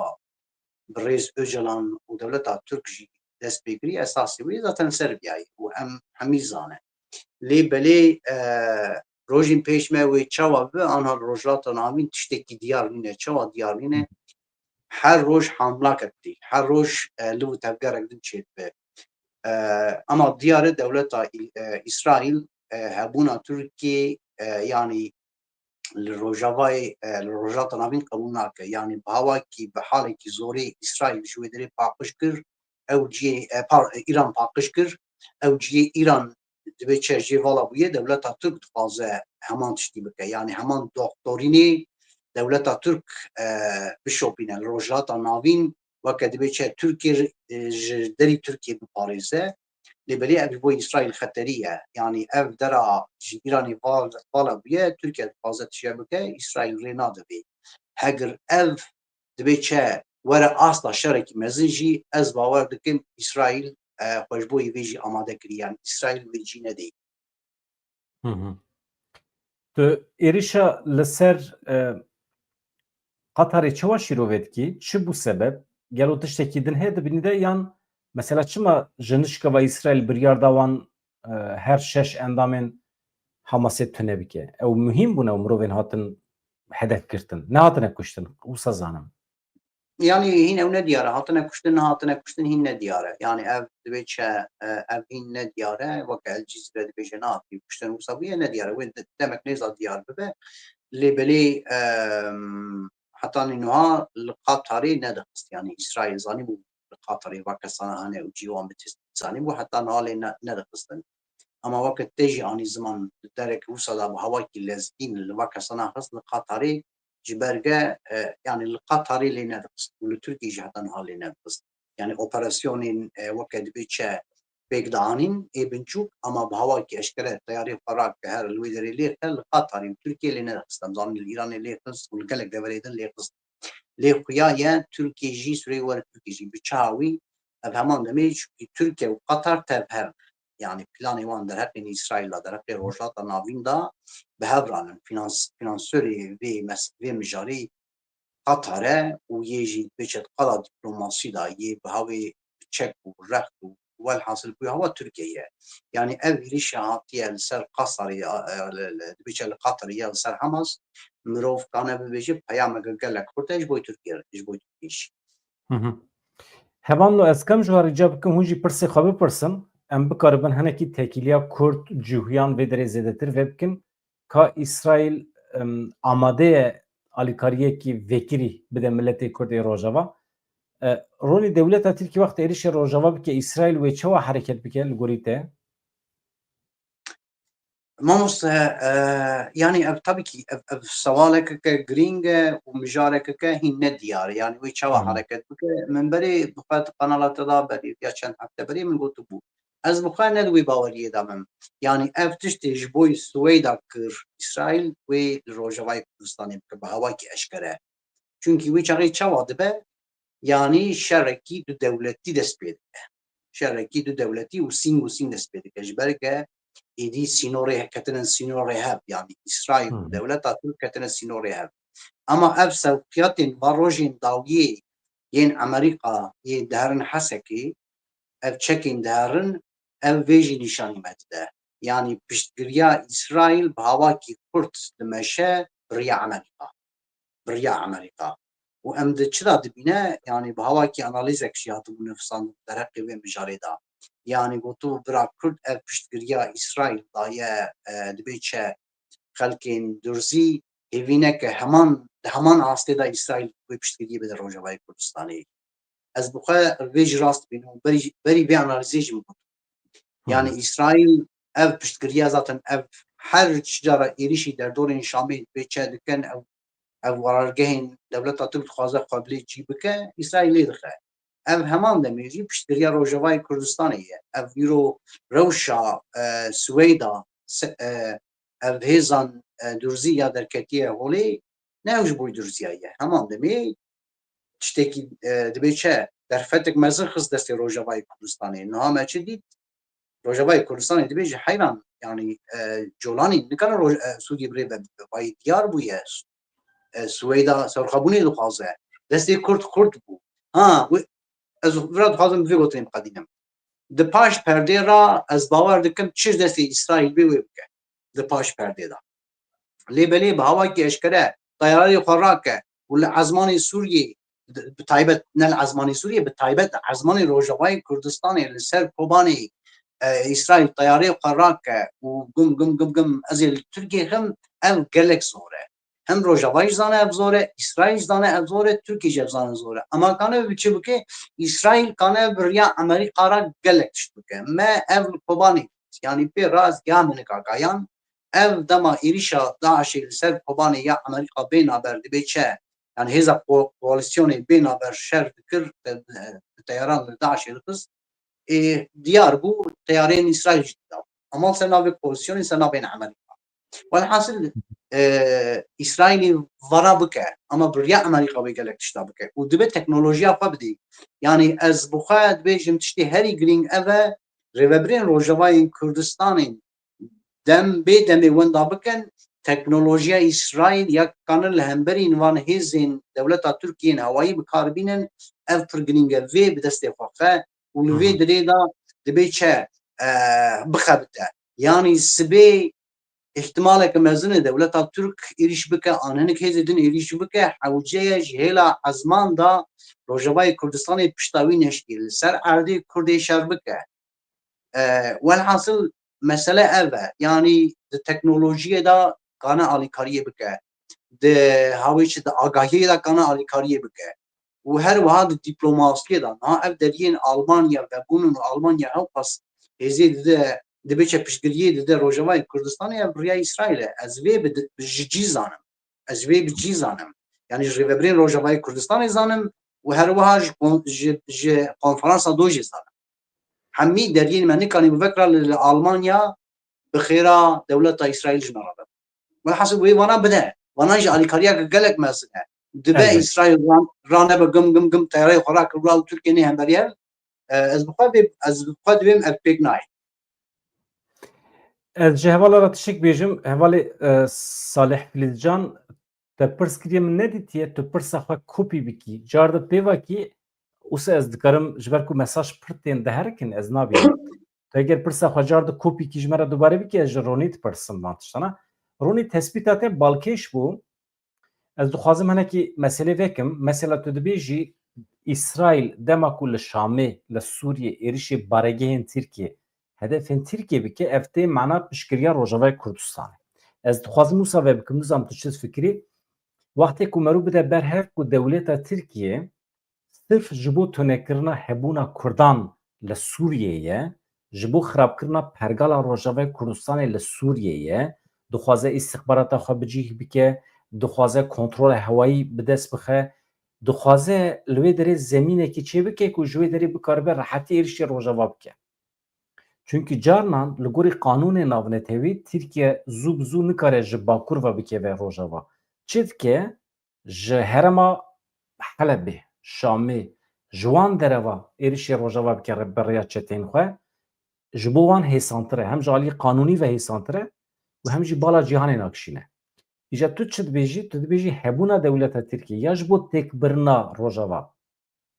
birêz Ocalan û dewleta Tirk jî dest pê kirî, esasê wê zaten ser biyayî û em hemî zane. Lê belê, e, rojên pêş me wê çawa bibe, anha li Rojhilata Navîn tiştekî diyar nîne. Çawa diyar nîne? Her roj hamlakek dî, her roj, e, liv û tevgerek din çêdibe. E, ama diyar e dewleta Î-, e, Îsraîl, e, hebûna Tirkiyê, e, yanî li Rojavayê, e, li Rojhilata Navîn qebûl nake. Yanî bi hawakî, bi halekî zorê Îsraîl ji wê derê paqij kir, ew cihê, e, par-, Îran paqij kir, ew cihê Îran dibe çi jê vala bûye, dewleta Tirk dixwaze heman tiştî bike. Yanî heman doktorînê dewleta Tirk, e, bişopîne li Rojhilata Navîn, weke dibe çi Tirkiye, e, ji derî Tirkiye biparêze. Lê belê ev ji bo Îsraîl xeterî ye. Yanî ev dera ji Îranê val-, vala bûye, Tirkiye dixwaze tije bike, Îsraîl rê nade vê. Heger ev dibe çi were asta şerekî mezin jî, ez bawer dikim Îsraîl, e, xwe ji bo vê jî amade kirî. Yanî Îsraîl vê cî nedê. Hı hı. Tu êrişa li ser, e, Qatarê çawa şîrove dikî? Çi bû sebeb? Gelo tiştekî din heye di binî de yan mesela çima ji nişkeva Îsraîl biryar da wan, e, her şeş endamên Hamasê tune bike? Ew muhîm bûne û mirovên hatin hedef girtin. Nehatine kuştin. Wisa zanim. Yanî hîn ew ne diyar e. Hatine kuştin, nehatine kuştin hîn ne diyar e. Yanî ev dibe çi, e, ev hîn ne diyar e. Weke El Cizîre dibêje nehatiye kuştin wisa bûye ne diyar e. Wê de-, demek nêza diyar bibe. Lê belê, em, hetanî nuha li Qatarê nedixist. Yanî Îsraîl zanîbû li Qatarê va kesana hene û cî wan bi test zanîbû heta niha lê ne-, nedixistin. Ama weke te jî anî ziman di dereke wisa de bi hawakî lezgîn li va kesana xist li Qatarê ji berge, e, yanî li Qatarê lê nedixist û li Tirkiyê jî heta niha lê nedixist. Yanî operasyonên, e, weke dibê çi pêk dianîn ê binçûk, ama bi hawakî eşkere teyarê xwe rake her li wê derê lê xe li Qatarê û Tirkiyê lê nedixist. Em zanin li Îranê lê xist û li gelek deverê din lê xist. Lê xuya ye Tirkiye jî, Sûriyê were Tirkiye jî bi çawa wî ev heman demê, çunkî Tirkiye û Qatar tev hev in. Yanî planê wan derheqê Îsraîl de, derheqê Rojhilata Navîn de bi hev re ne. Finans-, finansörê vê mes-, vê mijarê Qatar e û yê jî dibê çi di qada dîplomasî de yê bi hawê çek û rext û welhasil bûye hewa Tirkiye ye. Yanî ev êrişa hatiye li ser Qasarê, e, li, li, dibê çi li Qatarê ya li ser Hamas, mirov kane bibêje peyameke gelek xurt e ji bo Tirkiye, ji bo Tirkiye jî. Hı hı. Hevalno, ez kem ji we rica bikim, hûn jî pirsê xwe bipirsin, em bikaribin hinekî tekîliya Kurd, cihûyan vê derê zêdetir vê bikin, ka Îsraîl, em, amade ye alîkariyekî vekirî bide miletê Kurd ê Rojava. E, Ronî, dewleta Tirkî wextê êrişê Rojava bike, Îsraîl wê çawa hereket bike li gorî te? Mamoste, e, yanî ev tabii ki ev, ev sewalekeke girîng e û mijarekeke hîn nediyar e. Yanî wê çawa Hı hı. hereket bike? Min berê bi xwe di kanala te de berê ya çend hefte berê min gotibû. Ez bi xwe ne di wê baweriyê de me. Yanî ev tiştê ji bo Swêda kir Îsraîl, wê li Rojavayê Kurdistanê bike bi hawakî eşkere. Çunkî wê çaxê çawa dibe? Yanî şerekî du dewletî dest pê dike. Şerekî du dewletî û sîng û sîng dest pê dike. Ji ber ke êdî sînorê ketine sînorê hev. Yanî Îsraîl û Hı. dewleta Tirk ketine sînorê hev. Ama ev sewqiyatên va rojên dawiyê yên Amerîka yê diherin Hesekê, ev çekên diherin, ev vê jî nîşanî me dide. Yanî piştgiriya Îsraîl bi hawakî kurt dimeşe bi riya Amerîka. Bi riya Amerîka. Û em di çi de dibîne? Yanî bi hawakî analîzek jî hatibû nivîsandin derheqê vê mijarê de. Yanî gotibû bira Kurd ev piştgiriya Îsraîl daye, e, dibê çi xelkên Durzî hêvî neke heman, di heman astê de Îsraîl wê piştgiriyê bide Rojavayê Kurdistanê. Ez bi xwe vê jî rast dibînim û berî, berî vê analîzê jî min got. Yanî Hı hı. Îsraîl ev piştgiriya zaten ev her çi cara êrişî derdorên Şamê dibê çi dikin, ev, ev werargehên dewleta Tirk dixwaze xwe bilê cî bike, Îsraîl lê dixe. Ev heman demê jî piştgiriya Rojavayê Kurdistanê ye. Ev îro rewşa, e, Swêda, se-, e, ev hêzan, e, Durzî ya derketiye holê, ne ew ji bo Durziya ye. Heman demê tiştekî, e, dibê çi? Derfetek mezin xist destê Rojavayê Kurdistanê. Niha me çi dît? Rojavayê Kurdistanê dibêje heyran, yanî, e, Colanî nikare Roj-, e, Sûriyê bi rê ve bibe. Vayî diyar bûye. E, Swêda serxwebûnê dixwaze. Destê Kurd xurt bû. Ha, wê, ez vira dixwazim bi vê gotinê biqedînim. Di paş perdê re ez bawer dikim çi ji destê Îsraîl bê wê bike. Di paş perdê de. Lê belê bi hawakî eşkere teyarê xwe rake û li ezmanê Sûriyê, bi taybet ne li ezmanê Sûriyê, bi taybet li ezmanê Rojavayê Kurdistanê li ser Kobanê, e, Îsraîl teyarê xwe rake û gum gum gum gum ez ê li Tirkiyê xim, ev gelek zor e. Hem Rojava jî zane ev zor e, Îsraîl jî zane ev zor e, Tirkiye jî ev zane zor e. Ema kane bi çi bike? Îsraîl kane bi riya Amerîka re gelek tişt bike. Me ev li Kobanê, yanî pê rast ya min nika kayan, ev dema êrîşa DAIŞê li ser Kobanê ya Amerîka bê naber dibe çi? Yani hêza ko-, koalîsyonê bê naber şer dikir, te-, bi teyaran li DAIŞê dixist, ê, diyar bû teyarên Îsraîl jî dida. Ama ser navê koalîsyonê, ser navên Amerîka. Welhasil, e, Îsraîlî vana bike, ama bi riya Amerîka wê gelek tişta bike. Û dibe teknolojiya xwe bidî. Yani ez bi xwe dibêjim tiştê herî girîng ev e, rêvebirên Rojavayên Kurdistanê dem bê demê wenda bikin, teknolojiya Îsraîl ya kanin li hemberî van hêzên dewleta Tirkiyê yên hewayî bi kar bînin, ev pir girîng e, vê bi destê xwe xe û li vê Hı hı. dirê de dibê çi, e, bixebite. Yanî sibê îhtimaleke mezin e dewleta Tirk êrîş bike, an hinek hêzê din êrîş bike, hewce ye ji hêla ezman de Rojavayê Kurdistanê pişta wî neşkê li ser erdê Kurdê şer bike. E, welhasil mesele ev e. Yanî di teknolojiyê de kane alîkariyê bike. Di hawêçi di agahiyê de kane alîkariyê bike. Û her wiha di dîplomasiyê de. Niha ev deriyên Almanya vebûnin û Almanya hewqas hêzê dide, dibe çi piştgiriyê dide Rojavayê Kurdistanê, ev riya Îsraîl e. Ez vê bi, bi ji cî zanim. Ez vê bi cî zanim. Yanî ji rêvebirên Rojavayê Kurdistanê zanim û her wiha ji kon-, ji, ji konferansa dojê zanim. Hemî deriyên me nikanî bi vekra li, li Almanya bi xêra dewleta Îsraîl ji me re bibin. Welhasil wê vana bide. Vana jî alîkariyeke gelek mezin e. Dibe Elbet. Îsraîl ran-, ranebe gim gim gim teyareyê xwe rakir û Tirkiye nê hemberî hev. E, ez bi xwe vê, ez bi xwe divêm ev pêk nayê. Ez ji hevala re tiştek bêjim. Hevalê, e, Salih Filîzcan, te pirs kiriye min nedîtiye, tu pirsa xwe kopî bikî. Car de pêvakî, wisa ez dikarim, ji ber ku mesaj pir tên diherikin, ez nabînim. Tu eger pirsa xwe car de kopî kî ji me re dubare bikî, ez ji Ronî dipirsim van tiştana. Ronî, tespîta te balkêş bû. Ez dixwazim hinekî meselê vekim. Mesela tu dibêjî Îsraîl dema ku li Şamê, li Sûriyê êrişê baregehên Tirkiyê, hedefên Tirkiyê bike, ev tê mana piştgiriya Rojavayê Kurdistanê. Ez dixwazim wisa vebikim, nizam tu çi difikirî. Wextê ku merû bide ber hev ku dewleta Tirkiyê sirf ji bo tunekirina hebûna Kurdan li Sûriyê ye, ji bo xirabkirina pergala Rojavayê Kurdistanê li Sûriyê ye, dixwaze îstixbarata xwe bi cih bike, dixwaze kontrola hewayî bi dest bixe, dixwaze li wê derê zemînekî çêbike ku ji wê derê bikaribe rehetî êrişê Rojava bike. Çunkî carnan li gorî qanûnê navnetewî Tirkiye zû bi zû nikare ji Bakur ve bikeve Rojava. Çi dike? Ji herêma Helebê, Şamê, ji wan dereva êrişê Rojava bike re-, bi rêya çeteyên xwe, ji bo wan hêsantir e. Hem ji alî qanûnî ve hêsantir e û hem jî bala cîhanê nakişîne. Îja tu çi dibêjî? Tu dibêjî hebûna dewleta Tirkiyê ya ji bo têkbirina Rojava,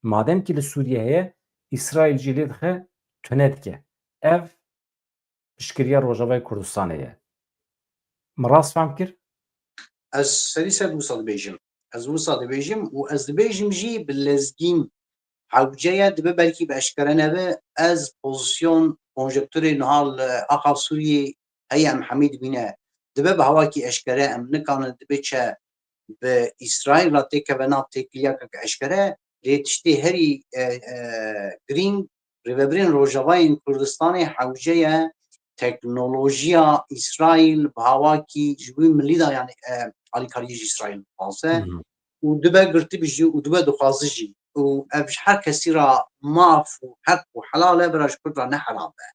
madem kî li Sûriyê heye, Îsraîl jî lê dixe tune dike. Ev piştgiriya Rojavayê Kurdistanê ye. Min rast fehm kir? Ez serî ser wisa dibêjim. Ez wisa dibêjim û ez dibêjim jî bi lezgîn hewce ye, dibe belkî bi eşkere nebe. Ez pozisyon, konjekturê niha li axa Sûriyê heye, em hemî dibîne. Dibe bi hawakî eşkere, em nikanin dibe çi bi Îsraîl re têkeve nav têkiliyakeke eşkere, lê tiştê herî, e, e, girîng rêvebirên Rojavayên Kurdistanê hewce ye teknolojiya Îsraîl bi hawakî ji wî milî de, yanî, e, alîkariyê ji Îsraîl dixwaze Hı hı. û dibe girtî bi jî û dibe dixwaze jî û ev ji her kesî re maf û heq û helal e, bira ji Kurd re ne heram e.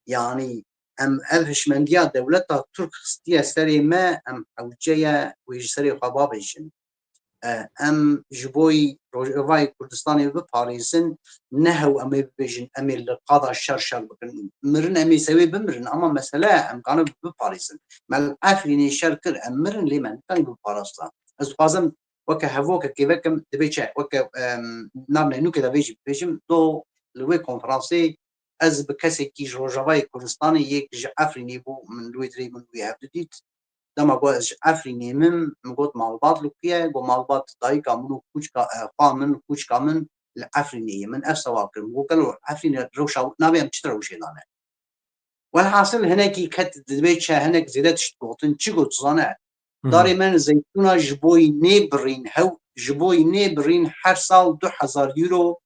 Yanî em ev hişmendiya dewleta Tirk xistiye serê me, em hewce ye wê ji serê xwe babêjin. E, em ji bo Rojavayê Kurdistanê biparêzin, ne hew em ê bibêjin, em ê li qada şer şer bikin. Mirin em ê sewê bimirin, ama mesele em kanin biparêzin. Me li Efrînê şer kir, em mirin lê me nikarî biparasta. Ez dixwazim weke hevokekê vekim, dibê çi? Weke, em, nav nênûkê de vê jî bibêjim, do li wê konferansê ez bi kesekî ji Rojavayê Kurdistanê yek ji Efrînê bû, min li wê dirê min wî hev didît. Dema ku ez ji Efrînê min, min got malbat li ku ye? Got malbat dayika min û kûçka, e, xwa min, kûçka min li Efrînê ye. Min ev sewal kir. Min got gelo Efrînê rewşa navê em çi rewşê dane? Welhasil hinekî ket dibê çi, hinek zêde tişt gotin. Çi got zane? Darê me zeytûna ji bo yî nêbirîn, hew ji bo yî nêbirîn her sal du hezar euro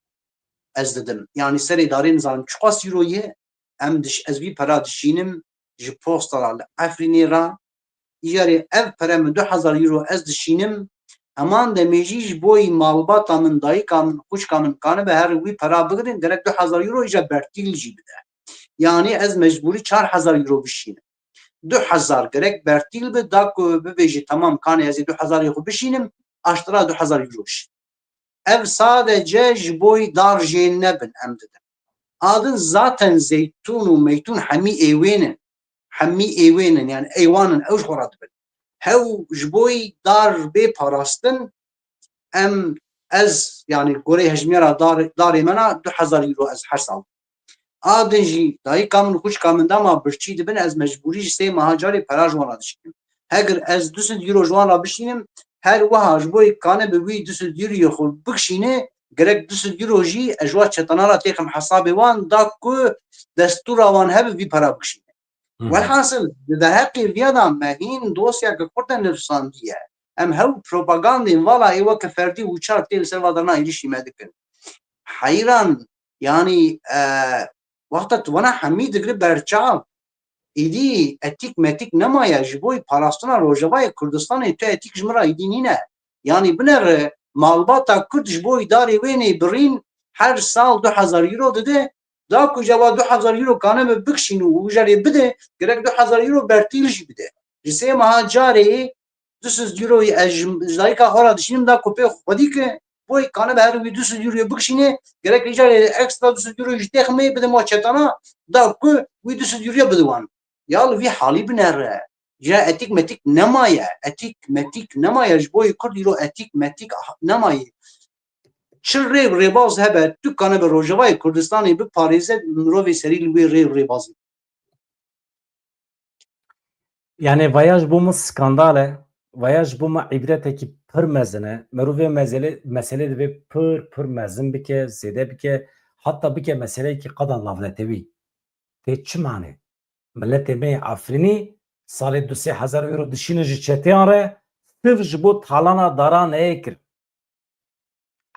ez didim. Yanî serê darê nizanim çiqas euro ye, em diş, ez vî pera dişînim ji posta re li Efrînê re. Îcarê ev pere min du hezar euro ez dişînim. Heman demê jî ji bo yî malbata min, dayika min, xwişka min kanibe her wî pera bigirin, gerek du hezar euro îcar bertîl jî bide. Yanî ez mecbûrî çar hezar euro bişînim. Du hezar gerek bertîl bi, da ku bibêjî, temam, kanê ez ê du hezarê xwe bişînim, aştira du hezar euro şî. Ev sadece ji bo dar jê nebin em didin. A din zaten zeytûn û meytûn hemî êwên in. Hemî êwên in, yani êwan in, ew ji xwe re dibin. Hew ji bo dar bê parastin, em, ez, yani gorê hejmiyara dar, darê me na du hezar euro ez her sal. A din jî dayika min, xwişka min dema birçî dibin, ez mecbûrî ji sê meha carê pera ji wan re dişînim. Heger ez du sed euro ji wan re bişînim, her wiha ji bo yê kane bi wî du sed euroyê xwe bikişîne, gerek du sed euro jî ez ji wan çetana re têxim hesabê wan, da ku destûra wan hebe vî pera bikişîne. Hı hı. Welhasil, di derheqê viya de me hîn dosyeke xurt de nivîsandiye. Em hew propagandên vala ê weke ferdî û çar tê li ser va derna êrîşî me dikin. Heyran, yanî, e, wexta tu vana hemî digre berçav, îdî etîk metîk nemaye, ji bo parastina Rojavayê Kurdistanê tu etîk ji min re îdî nîne. Yanî binere malbata Kurd ji bo îdarê wê nê birîn her sal du hezar euro dide, da ku ji eva du hezar euro kane bi bikişîn û û jarê bide, gerek du hezar euro bertîl jî bide. Ji sê meha carê du sed euroyê ez ji, ji dayika xwe re dişînim, da ku pê xwedî ke, boy kane bi her wî du sed euroyê bikişîne, gerek îcarê ekstra du sed euroyê ji têximê bide ma çetana, da ku wî du sed euroyê bide wan. Ya li vî halî binere. Ya etîk metîk nemaye. Etîk metîk nemaye. Ji bo yê Kurd îro etîk metîk ah-, nemaye. Çi rê û rêbaz hebe, tu kane bi Rojavayê Kurdistanê biparêze, mirovê serî li wê rê û rêbazê. Yani vaya ji bo min skandal e, vaya ji bo min îbretekî pir mezin e. Merû vê mezelê, meselê divê pir, pir mezin bike, zêde bike, hatta bike meseleyekî qada navnetewî. Tê çi mane? Miletê me yê Efrînî salê du sê hezar euro dişîne ji çeteyan re, sirf ji bo talana dara neyê kir.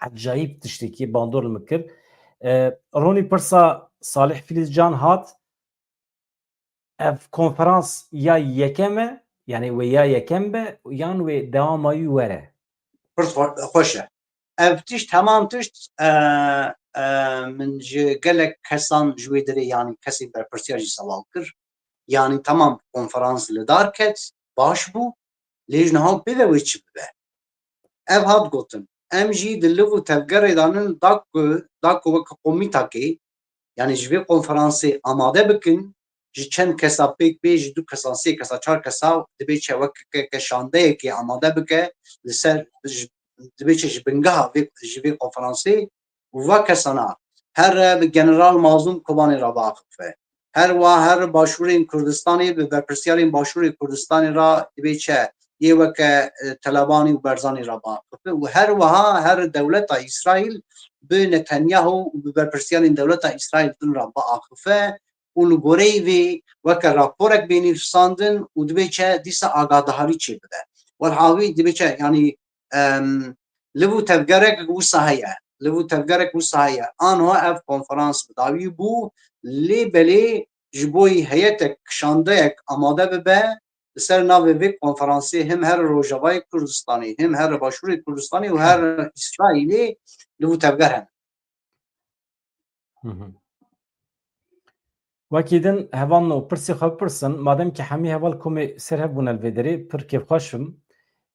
Ecayîb tiştekî bandor li min kir. E, Ronî, pirsa Salih Filîzcan hat. Ev konferans ya yekem e, yani wê ya yekem be, yan wê dewama wî were? Pirs xwe-, xweş e. Ev tişt, heman tişt, e, e, min ji gelek kesan ji wê derê, yanî kesê berpirsiyar jî sewal kir. Yanî temam, konferans li dar ket, baş bû, lê ji niha pê ve wê çi bibe? Ev hat gotin, em jî di liv û tevgerê de nin, da ku, da ku wek komîtakê, yanî ji vê konferansê amade bikin, ji çend kesa pêk bê, ji du kesa, sê kesa, çar kesa, dibê çi wek ke, ke şandeyekê amade bike, li ser, ji, dibê çi ji bingeha vê, ji vê konferansê û va kesana here bi General Mazlûm Kobanê re biaxife. Her wa her başûrên Kurdistanê bi berpirsiyarên başûrê Kurdistanê re dibê çi yê weke, e, Telebanî û Berzanî re biaxife û her wiha her dewleta Îsraîl bi Netanyahu û bi berpirsiyarên dewleta Îsraîl din re biaxife û li goreyî vê weke raporek bê nivîsandin û dibê çi dîsa agahdarî çêbibe. Welha wî dibê çi, yanî, em, liv û tevgerek wisa heye. Liv û tevgerek wisa heye. Anha ev konferans bi dawî bû, lê belê ji bo yî heyetek, şandeyek amade bibe, li ser navê vê konferansê him her Rojavayê Kurdistanê, him her Başûrê Kurdistanê û her Îsraîlê liv û tevger hene. Hı hı. Wekî din hevalno pirsê xwe bipirsin, madem ki hemî heval komê ser hev bûne li vê derê, pir kêfxweş bim.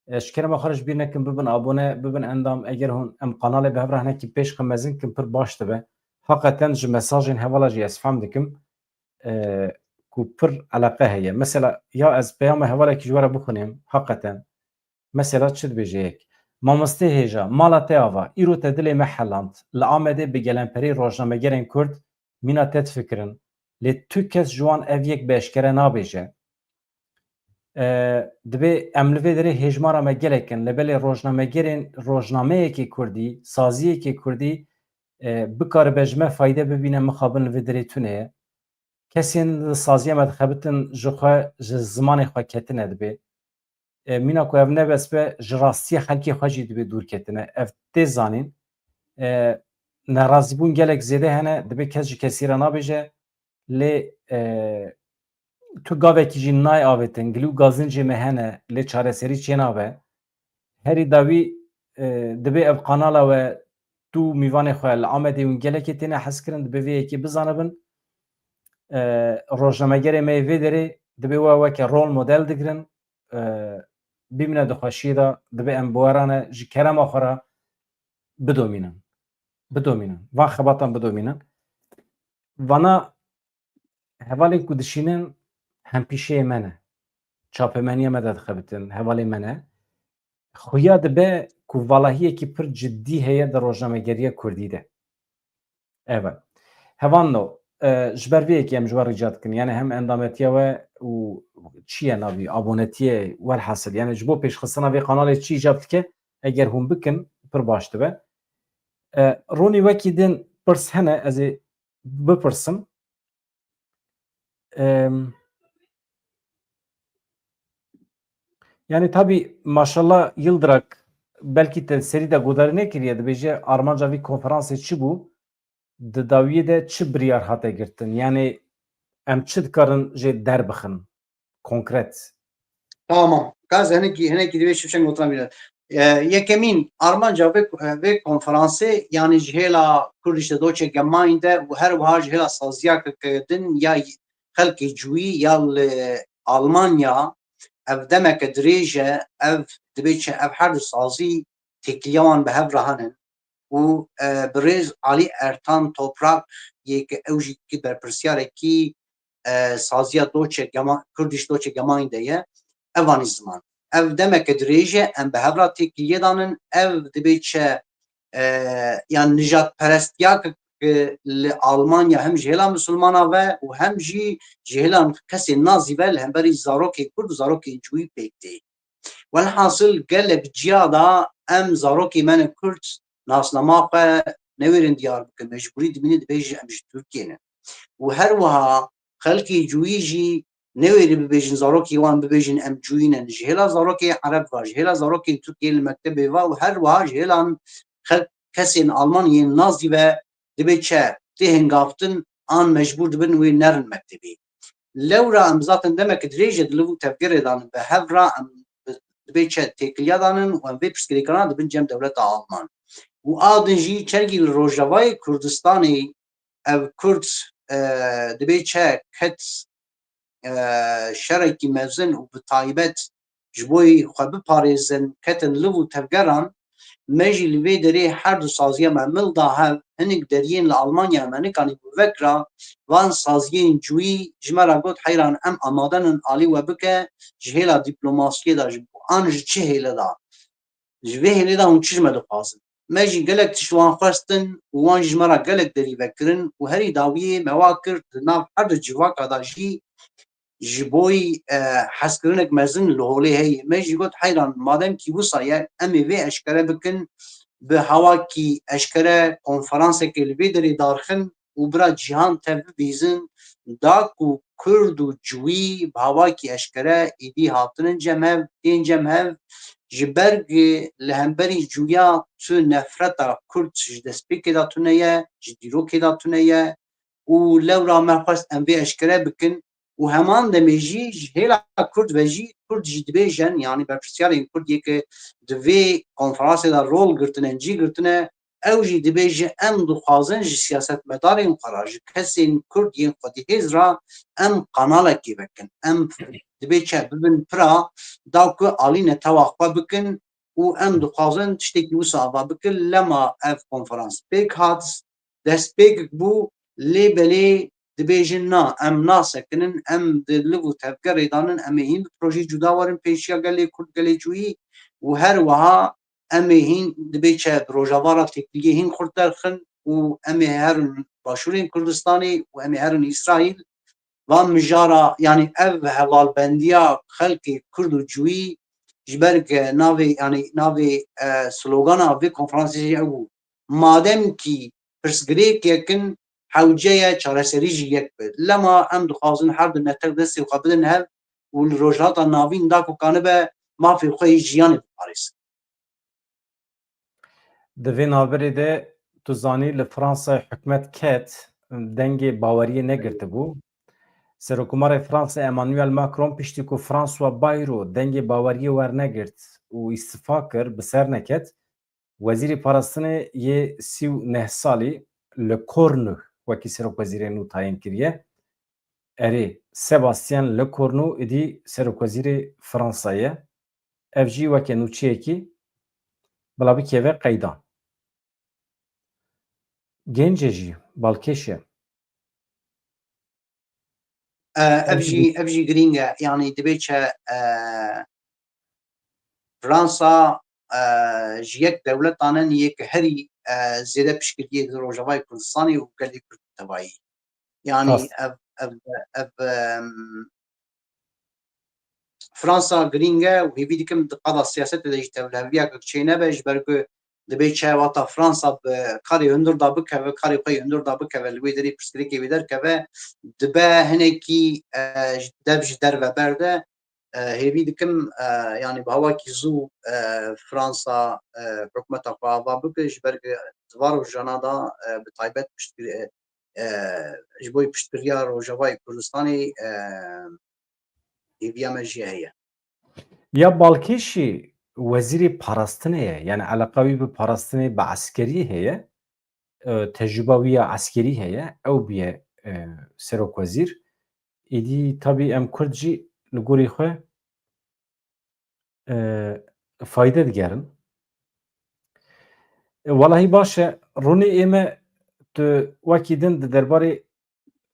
E, ji kerema xwe re ji bîr nekin bibin abone, bibin endam, eger hûn em qanalê bi hev re hinekî pêş xwe mezin kin, pir baş dibe. Heqeten ji mesajên hevala jî ez fehm dikim, e, ku pir eleqe heye. Mesela ya ez peyama hevalekî ji we re bixwînim, heqeten. Mesela çi dibêje yek? Mamostê hêja, mala te ava, îro te dilê me heland, li Amedê bi gelemperî rojnamegerên Kurd mîna te difikirin, lê tu kes ji wan ev yek bi eşkere nabêje. E, dibê em li vê derê hêjmara me gelek in, lê belê rojnamegerên, rojnameyekê Kurdî, saziyekê Kurdî, e, bikaribe ji me fayde bibîne, mixabin li vê derê tune ye. Kesên li saziya me dixebitin ji xwe, ji zimanê xwe ketine dibê. E, mîna ku ev nebes be, ji rastiya xelkê xwe jî dibê dûr ketine. Ev tê zanîn. E, nerazîbûn gelek zêde hene, dibê kes ji kesî re nabêje, lê, e, tu gavekî jî nayê avêtin, gilî û gazincê me hene, lê çareserî çênabe. Herî dawî, e, dibê ev kanala we, tu mîvanê xwe li Amedê hûn gelekê têne hezkirin, dibê vê yekê bizanibin. E, rojnamegerê me yê vê derê dibê we weke rol model digirin. E, bimîne di xweşiyê de, dibê em bi we re ne, ji kerema xwe re bidomînin. Bidomînin. Van xebatan bidomînin. Vana hevalên ku dişînin hempîşeyê me ne. Çapemeniya me de dixebitin, hevalên me ne. Xuya dibe ku valahiyekî pir cidî heye di rojnamegeriya kurdî de. Evet. Hevalno, e, ji ber vê yekê em ji we rica dikin. Yani hem endametiya we û çi ye navî, abonetiyê, welhasil. Yani ji bo pêşxistina vê kanalê çi îcab dike, eger hûn bikin, pir baş dibe. E, Ronî, wekî din pirs hene, ez ê bipirsim. Em, yani tabî maşallah Yildirak, belkî te serî de guhdarî nekiriye, dibêje armanca vî konferansê çi bû? Di dawiyê de çi biryar hate girtin? Yani em çi dikarin jê derbixin konkret? Tamam. Ka ez hinekî, hinekî divê çi çend gotina bîne. E, yekemîn, armanca vê, vê konferansê, yani ji hêla Kurdische Deutsche Gemeinde û her wiha ji hêla saziya ke, ke din ya xelkê cûyî ya li Almanya, ev demeke dirêj e, ev dibê çi, ev her du sazî têkiliya wan bi hev re hene. Û, e, birêz Alî Ertan Toprak yê ke ew jî ki berpirsiyarekî, e, saziya Deutsche Gema-, Kurdisch Deutsche Gemeinde ye, ev anî ziman. Ev demeke dirêj e, em bi hev re têkiliyê danin, ev dibê çi, e, yan nijadperestiya ke, ke li Almanya hem ji hêla misilmana ve û hem jî ji hêla kesên nazî ve li hemberî zarokên Kurd û zarokên cûyî pêk tê. Welhasil gelek ciya de em zarokê me ne Kurd nasnama xwe newêrin diyar bikin. Mecbûrî dimîne dibêjin em ji Tirkiyê ne. Û her wiha xelkê cûyî jî newêrin bibêjin, zarokê wan bibêjin em cûyî ne. Ji hêla zarokê Ereb ve, ji hêla zarokên Tirkiyê li mektebê ve û her wiha ji hêlan xelk, kesên Alman yên nazî ve dibê çi tê hingavtin an mecbûr dibin wê nerin mektebê. Lewra em zaten demeke dirêj e di liv û tevgerê de ne, bi hev re em bi-, dibê çi têkiliya danin û em vê pirsgirêkana dibin cem dewleta Alman. Û a din jî çergî li Rojavayê Kurdistanê ev Kurd, e, dibê çi ket, e, şerekî mezin û bi taybet ji bo xwe biparêzin, ketin liv û tevgeran, me jî li vê derê her du saziya me mil da hev, hinek deriyên li Almanya me nikanî bi vekira van saziyên cûyî ji me re got, heyran em amade nin alî we bike, ji hêla dîplomasiyê de ji bo an ji çi hêle de? Ji vê hêlê de hûn çi ji me dixwazin? Me jî gelek tişt wan xwestin û wan ji me re gelek derî vekirin û herî dawiyê me wa kir di nav her du civaka de jî ji boyî, e, hezkirinek mezin li holê heye. Me jî got, heyran, madem kî wisa ye, em ê vê eşkere bikin, bi hawakî eşkere konferansekê li vê derê darxin û bira cîhan tev bibîzin, da ku Kurd û Cûyî bi hawakî eşkere êdî hatinin cem hev, tên cem hev, ji ber li hemberî cûya tu nefreta Kurd ji destpêkê de tune ye, ji dîrokê de tune ye û lewra me xwest em vê eşkere bikin û heman demê jî ji hêla Kurd ve jî Kurd jî dibêjin, yanî berpirsiyarên Kurd yê ke di vê konferansê de rol girtine, cî girtine, ew jî dibêje, em dixwazin ji siyasetmedarên xwe re, ji kesên Kurd yên xwedî hêz re em kanalekê vekin. Em dibê çi bibin pira, da ku alî netewa xwe bikin û em dixwazin tiştekî wisa ava bikin, lema ev konferans pêk hat, destpêkek bû, lê belê dibêjin na, em nasekinin, em di liv û tevgerê danin, em ê hîn bi projeyê cuda werin pêşiya gelê Kurd, gelê Cûyî û her wiha em ê hîn dibê çi bi Rojava re têkiliyê hîn xurt derxin û em ê herin Başûrên Kurdistanê û em ê herin Îsraîl. Van mijara, yanî ev hevalbendiya xelkê Kurd û Cûyî ji ber ke navê, yanî navê, e, slogana vê konferansê jî ew bû. Madem kî pirsgirêk yek in, hewce ye çareserî jî yek be. Lema em dixwazin her du netew destê xwe bidin hev û li Rojhilata Navîn da ku kanibe mafê xwe yê jiyanê biparêzin. Di vê navberê de tu zanî li Fransayê hikûmet ket, dengê baweriyê negirtibû. Serokkomarê Fransayê Emmanuel Macron piştî ku François Bayrou dengê baweriyê wernegirt û îstifa kir, bi ser neket, wezîrê parastinê yê sî û neh salî Lecornu wekî serokwezîrê nû tayin kiriye. Erê, Sebastien Lecornu êdî serokwezîrê Fransa ye. Ev jî weke nûçeyekî bila bikeve qeydan. Genc e jî, balkêş e. E, ev jî, ev jî girîng e. Yanî dibê çi, e, Fransa, e, ji yek dewletan in yê ki herî, e, zêde piştgiriyê di Rojavayê Kurdistanê û gelê Kurd bi tevayî. Yanî ev, ev, ev, em, Fransa girîng e û hêvî dikim di qada siyasetê de jî tevliheviyek çênebe, ji ber ku dibê çi wata Fransa bi karê hundir de bikeve, karê xwe yê hundir de bikeve, li wê derê pirsgirêkê wê derkeve, dibe hinekî, e, ji dev ji derve berde. E, hêvî dikim, e, yanî bi hawakî zû, e, Fransa, e, hikûmeta xwe ava bike, ji ber ku di van rojana de, e, bi taybet piştgirî, e, e, ji bo piştgiriya Rojavayê Kurdistanê, e, hêviya me jî heye. Ya balkêşî wezîrê parastinê ye, yani eleqa wî bi parastinê, bi eskerî heye, e, tecrûba wî ya eskerî heye, ew bûye, e, serokwezîr. Êdî tabî em Kurd jî li gorî xwe, e, fayde digerin. E, welahî baş e, Rûnê ê me tu wekî din di derbarê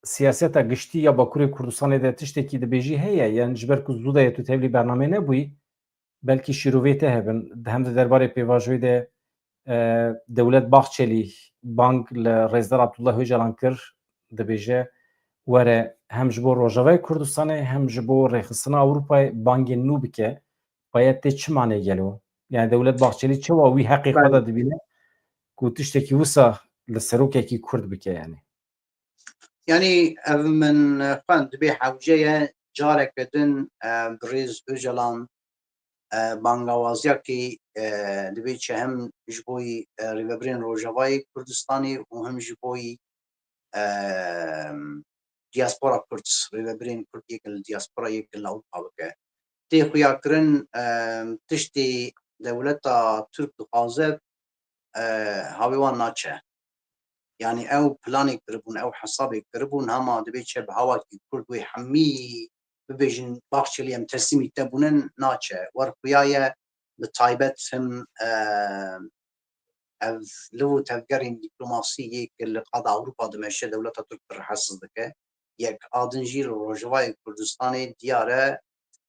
siyaseta giştî ya Bakurê Kurdistanê de tiştekî dibêjî heye, yan ji ber ku zû de ye tu tevlî bernameyê nebûyî, belkî şîrovê te hebin, hem di derbarê pêvajoyê de, e, Dewlet Bahçelî bang li Rêzdar Abdullah Ocalan kir, dibêje, were hem ji bo Rojavayê Kurdistanê hem ji bo rêxistina Ewropayê bangên nû bike, bayet tê çi manê gelo? Yani Dewlet Bahçelî çawa wî heqê xwe de dibîne ku tiştekî wisa li serokekî Kurd bike yani? Yanî ev min xwend, dibê hewce ye careke din, e, bi rêz Ocalan, e, bangawaziyakî, e, dibê çi hem ji boyî, e, rêvebirên Rojavayê Kurdistanê û hem ji boyî, e, diaspora Kurd, rêvebirên Kurd yê ki li diaspora yê ki li Ewropa bike. Tê xuyakirin, e, tiştê dewleta Tirk dixwaze, e, hawê wan naçe. Yanî ew planê kiribûn, ew hesabê kiribûn, hema dibê çi bi hawakî Kurd wê hemî bibêjin, Bahçelî em teslîmî te bûnin, naçe. Wer xuya ye bi taybet him, e, ev liv û tevgerên dîplomasî yê ki li qada Ewropa dimeşe dewleta Tirk pir rehetsiz dike. Yek a din jî li Rojavayê Kurdistanê diyar e,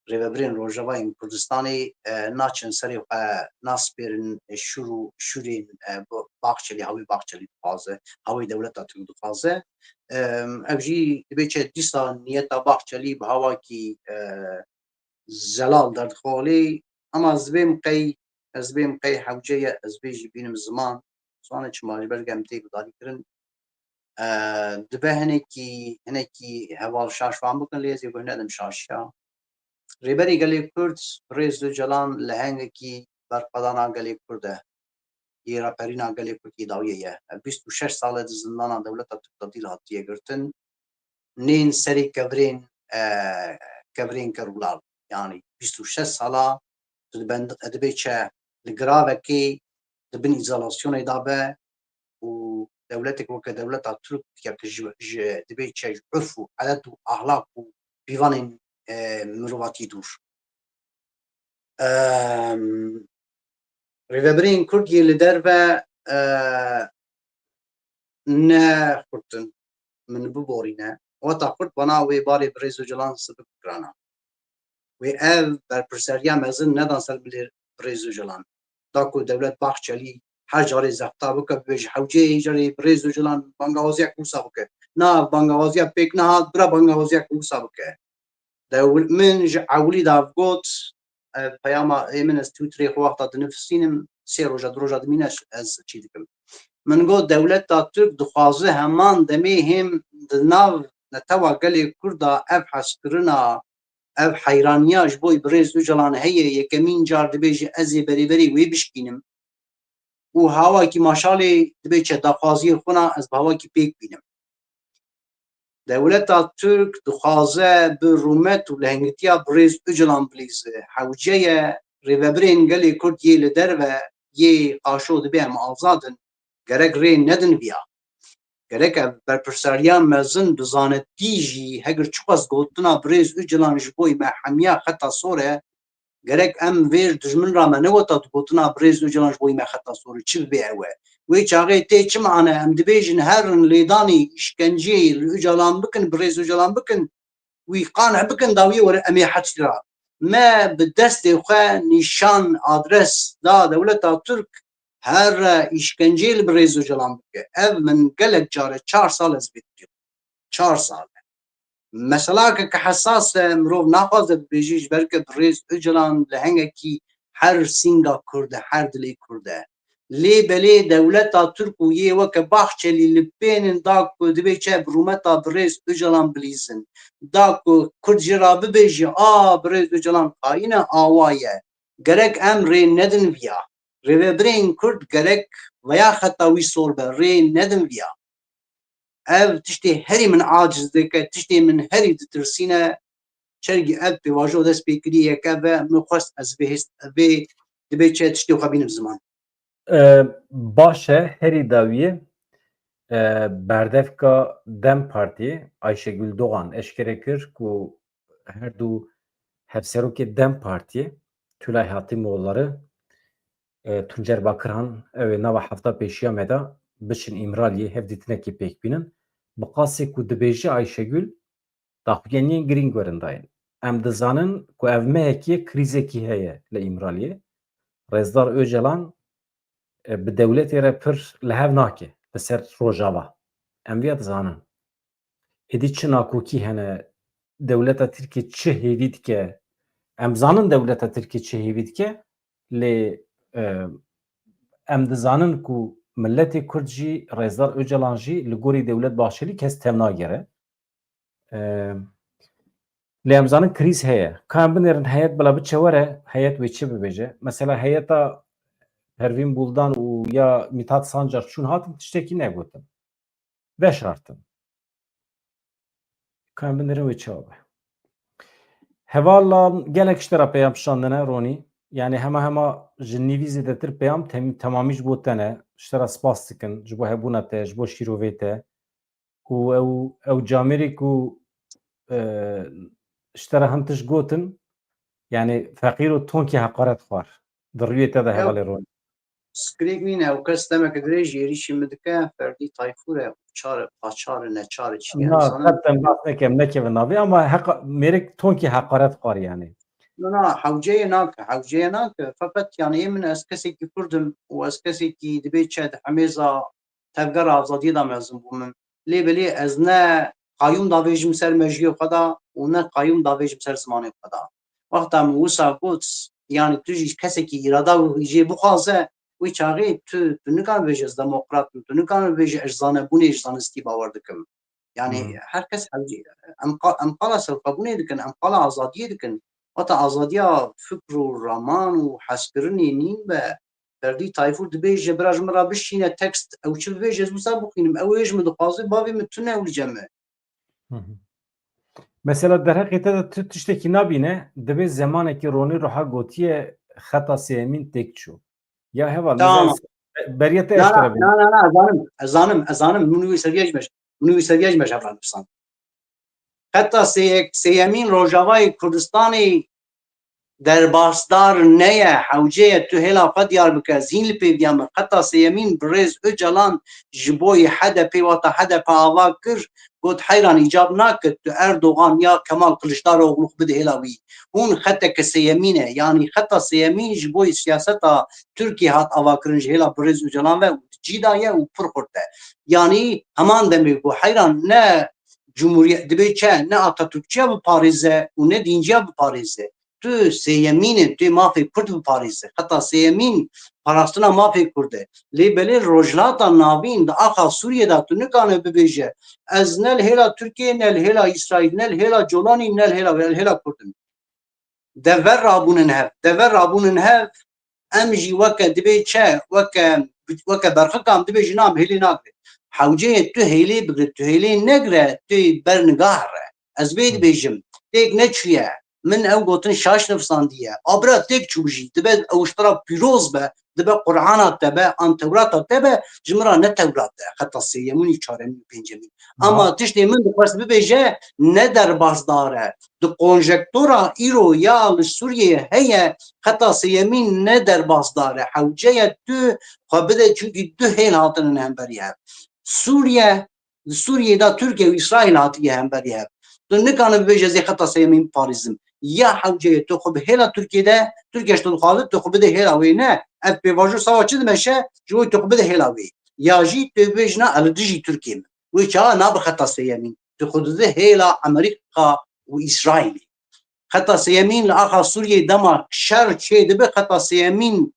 rêvebirên Rojavayên Kurdistanê, e, naçin serê xwe, naspêrin şûr û şûrên, e, Ba-, Bahçelî, hawê Bahçelî dixwaze, hawê dewleta Tirk dixwaze. E, ev jî dibê çi dîsa niyeta Bahçelî bi hawakî, e, zelal derdixwalê. Ama ez dibêm qey, ez dibêm qey hewce ye, ez vê jî bînim ziman. Zimanê çima, ji ber ku em tê guhdarî kirin. E, dibe hinekî, hinekî heval şaş wan bikin, lê ez ê guh nedim şaşiya. Rêberê Gelê Kurd, Rêz Ocalan lehengekî berxwedana Gelê Kurd e. Yê raperîna Gelê Kurd yê dawiyê ye. Ev bîst û şeş sal e di zindana dewleta Tirk de dîl hatiye girtin. Nên serê kevirên, e, kevirên Kerûlal. Yanî bîst û şeş sala tu dibend-, dibê çi li giravekê di bin îzolasyonê de be û dewletek weke dewleta Tirk ya ki ji, ji dibê çi ji urf û edet û ahlak û pîvanên, e, mirovatî dûr. Em, rêvebirên Kurd yê li derve, e, ne xurt in, min biborîne. Weta xurt bana wê barê bi Rêz Ocalan sibik kirana. Wê ev berpirseriya mezin nedan ser milê bi Rêz Ocalan. Da ku dewlet Bahçelî her carê zexta bike, bibêje hewceyê carê bi Rêz Ocalan bangawaziyek wisa bike. Na, bangawaziya pêk nehat, bira bangawaziyek wisa bike. Dew-, min ji ewilî de ev got, e, peyama ê min ez Twitterê xwe wexta dinifisînim, sê roja, du roja dimîne ez çî dikim. Min got, dewleta Tirk dixwaze heman demê hêm di nav netewa gelê Kurd de ev hezkirina, Ev heyraniya ji bo birêz Ocalan heye, yekemîn car dibêje ez ê berêberê wê bişkînim. Û hawakî maşalê dibê çi daxwaziyê xwe na ez bi hawakî pêk bînim. Dewleta Tirk dixwaze bi rûmet û lehengitiya birêz Ocalan bilîze. Hewce ye rêvebirên gelê Kurd yê li derve yê qaşo dibê em azad in. Gerek rê nedin viya. Gerek ev berpirsariya mezin bi zanetî jî, heger çiqas gotina birêz Ocalan ji bo me hemiya xeta sor e, gerek em vê dijmin ra me negota tu gotina birêz Ocalan ji bo me xeta sor e, çi bibe ew e. Wê çaxê tê çi mane, em dibêjin herin lêdanê, îşkenceyê li Ocalan bikin, birêz Ocalan bikin, wî qane bikin, dawiyê were em ê hepsî ra. Me bi destê xwe nîşan, adres da dewleta Tirk, here îşkenceyê li birêz Ocalan bike. Ev min gelek care, çar sal ez vê dibêjim. Çar sal e. Meselake ke hesas e, mirov naxwaze bibêje, ji ber ke birêz Ocalan lehengekî her sînga Kurd e, her dilê Kurd e. Lê belê dewleta Tirk û yê weke Bahçelî li pênin da ku dibê çi bi rûmeta birêz Ocalan bilîzin. Da ku Kurd jê ra bibêje, a birêz Ocalan xayîn e, awa ye. Gerek em rê nedin viya. Rêvebirên Kurd gerek veya xeta wî sor be, rê nedin viya. Ev tiştê herî min aciz dike, tiştê min herî ditirsîne. Çergî ev pêvajo dest pê kirî yek ev e, min xwest ez vê hêst, vê dibê çi tiştê xwe bînim ziman. E, baş e, herî dawiyê, e, berdevka DEM Partiyê Ayşegül Doğan eşkere kir ku her du hevserokê DEM Partiyê Tülay Hatimoğulları, e, Tuncer Bakırhan, ew ê nava hefta pêşiya me de biçin Îmraliyê hevdîtinekê pêk bînin. Bi qasê ku dibêje Ayşegül, daxuyaniyên girîng werin dayîn. Em dizanin ku ev mehekî ye krîzekî heye li Îmraliyê. Rêzdar Ocalan, e, bi dewletê re pir li hev nake li ser Rojava. Em viya dizanin. Êdî çi nakokî hene, dewleta Tirkiyê çi hêvî dike? Em zanin dewleta Tirkiyê çi hêvî dike, lê, e, em dizanin ku miletê Kurd jî, Rêzdar Ocalan jî li gorî Dewlet Bahçelî kes tev nagere. E, lê em zanin krîz heye. Ka em binêrin heyet bila biçe were, heyet wê çi bibêje? Mesela heyeta Pervîn Buldan û ya Mithat Sancar çûn hatin tiştekî negotin. Veşartin. Ka em binêrin wê çawa be? Hevalan gelek ji te re peyam şandine Ronî. Yani hema hema ji nîvî zêdetir peyam tem-, temamî ji bo te ne. Ji te re spas dikin, ji bo hebûna te, ji bo şîrovê te. Û ew, ew camêrê ku, e, ji te re hin tişt gotin, yani feqîr û tonkî heqaret xwar. Di rûyê te de Ew hevalê Ronî. Skrîk nîne, ew kes demeke dirêj êrîşî min dike, Ferdî Tayfûr e, û çar e, paçar e, neçar e, çi ye, Na, nizanim. Qet em behs nekem, nekevin navê, ama heqa-, mêrik tonkî heqaret xwar yani. Na, na, hewceyê nake, hewceyê nake. Feqet yani ê min, ez kesekî Kurd im û ez kesekî dibê çi di hemêza tevgera azadiyê de mezin bûm. Lê belê ez ne qayûm davêjim ser mejiyê xwe de û ne qayûm davêjim ser zimanê xwe de. Wexta min wisa got, yani tu jî kesekî îrada wî jê bixwaze, wî çaxê tu, tu nikane bêje ez demokrat im, tu nikane bêje ez zanebûnê, ji zanistî bawer dikim. Yani Hmm. her kes hewcî, em qa-, em qala serxwebûnê dikin, em qala azadiyê dikin. Wata azadiya fikr û raman û hezkirinê nîn be. Ferdî Tayfûr dibêje, bira ji min re bişîne tekst, ew çi bibêje, ez wisa bixwînim. Ew ê ji min dixwaze, bavê min tune ew li cem e. Hı hı. Mesela derheqê te de tu tiştekî nabîne, dibê zemanekî Ronî Ruha gotiye xeta sêyemîn têk çû. Ya heval, Tamam. nizam, beriye te Na, eşkere na, bîne. na, na, na, ez zanim, ez zanim, ez zanim, min wî seviye ji me, min wî seviye ji me ji hev re dipsan. Xeta sê-, sêyemîn Rojavayê Kurdistanê derbasdar neye, hewce ye tu hêla xwe diyar bike. Ez hîn li pêviya me. Xeta sêyemîn birêz Ocalan ji bo yê H D P, wata H D P ava kir, got heyran îcab nake tu Erdogan ya Kemal Kiliçdaroglu xwe bide hêla wî. Hûn xeteke sêyemîn e. Yanî xeta sêyemîn ji bo siyaseta Tirkiyê hat avakirin ji hêla birêz Ocalan ve û di cî de ye û pir xurt e. Yanî heman demê ku heyran ne Cumhuriyet dibê çi, ne Atatürkçiya biparêze û ne dînciya biparêze. Tu sêyemîn e, tu yê mafê Kurd biparêze. Xeta sêyemîn parastina mafê Kurd e. Lê belê Rojhilata Navîn di axa Sûriyê de tu nikane bibêje, ez ne li hêla Tirkiyê, ne li hêla Îsraîl, ne li hêla Colanî, ne li hêla, li hêla Kurd im. Dever rabûnin hev. Dever rabûnin hev, em jî weke dibê çi, weke, weke berxikan dibêjin, em hêlê nagire. Hewce ye tu hêlê bigire, tu hêlê negire, tu bernigah re. Ez vê dibêjim, têk neçûye. Min ew gotin şaş nivsandiye. A bira têk çû jî, dibe ew ji te re pîroz be, dibe Qur'ana te be, an Tewrata te be, ji min re ne Tewrat e, xeta sêyemîn û çaremîn û pêncemîn. Ama tiştê min dixwest bibêje, ne derbasdar e. Di konjektora îro ya li Sûriyeyê heye, xeta sêyemîn ne derbasdar e. Hewce ye tu xwe bide, çunkî du hêl hatine hemberî hev. Sûriye, li Sûriyê de Tirkiye û Îsraîl hatiye hemberî hev. Tu nikane bibêje ez ê xeta sêyemîn biparêzim. Ya hewce ye tu xwe bi hêla Tirkiyê de, Tirkiye ji te dixwaze tu xwe bide hêla wê, ne. Ev pêvajo sawa çi dimeşe, ji bo tu xwe bide hêla wê. Ya jî tu bibêjî na, ez li dijî Tirkiyê me. Wê çawa nabe xeta sêyemîn. Tu xwe dide hêla Amerîka û Îsraîlê. Xeta sêyemîn li axa Sûriyê dema şer çê dibe, xeta sêyemîn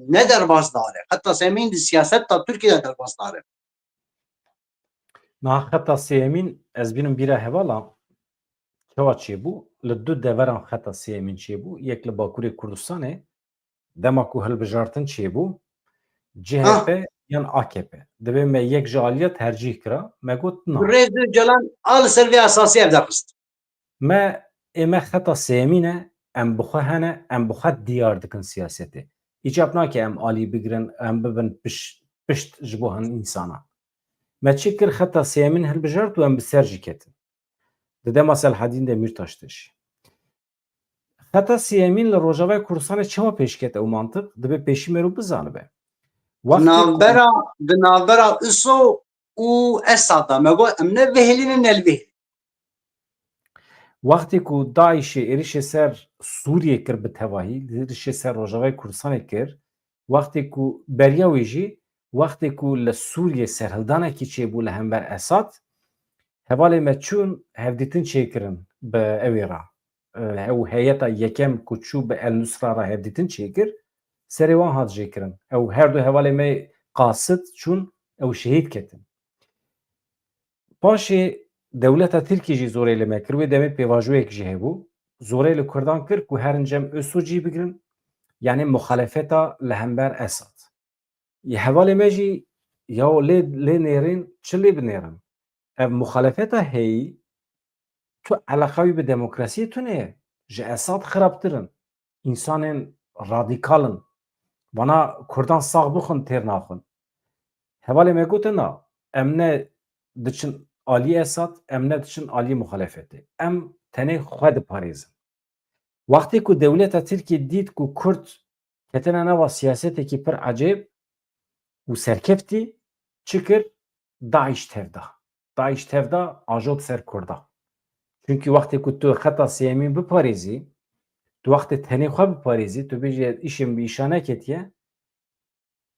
ne derbasdar e. Xeta sêyemîn di siyaseta Tirkiyê de derbasdar e. Niha xeta sêyemîn ez bînim bîra hevala çawa çêbû? Li du deveran xeta sêyemîn çêbû. Yek li Bakurê Kurdistanê, dema ku hilbijartin çêbû, C H P yan A K P. Divê me yek ji aliya tercîh kira. Me got na. Rêz Ocalan a li ser vê esasî ev derxist. Me, ê me xeta sêyemîn e, em bi xwe hene, em bi xwe diyar dikin siyasetê. Îcab nake em alî bigirin, em bibin piş-, pişt ji bo hin însanan. Me çi kir, xeta sêyemîn hilbijart û em bi ser jî ketin. Di dema Selhedîn Demîrtaş de jî. Xeta sêyemîn li Rojavayê Kurdistanê çawa pêş ket ew mantiq? Dibe pêşî merû bizanibe. Wextê ku navbera, di navbera ISO û Esad de me got, em ne vêhelî ne, ne li vêhelî. Wextê ku DAIŞê êrişê ser Sûriyê kir bi tevahî, êrişê ser Rojavayê Kurdistanê kir, wextê ku beriya wê jî, wextê ku li Sûriyê serhildanekî çêbû li hember Esad, hevalê me çûn hevdîtin çêkirin bi ewê re. E, ew heyeta yekem ku çû bi El Nusra re hevdîtin çêkir, serê wan hat jêkirin. Ew her du hevalê me qasid çûn, ew şehîd ketin. Paşê dewleta Tirkî jî zorê li me kir, wê demê pêvajoyek jî hebû. Zorê li Kurdan kir ku herin cem ISO cî bigirin, yanî muxalefeta li hember Esad. Yê hevalê me jî ya lê, lê nêrîn, çi lê binêrin? Ev muxalefeta heyî tu eleqa wî bi demokrasiyê tune ye. Ji Esad xirabtir in. Însanên radîkal in. Vana Kurdan sax bixwin, têr naxwin. Hevalê me gote na, em ne diçin alî Esad, em ne diçin alî muxalefetê. Em tenê xwe diparêzin. Wextê ku dewleta Tirkiyê dît ku Kurd ketine nava siyasetekî pir ecêb û serkeftî, çi kir? DAIŞ tevda. DAIŞ tevda, ajot ser Kurda. Çunkî wextê ku tu xeta sêyemîn biparêzî, tu wextê tenê xwe biparêzî, tu bêjî, "Îşê min bi îşa neketiye",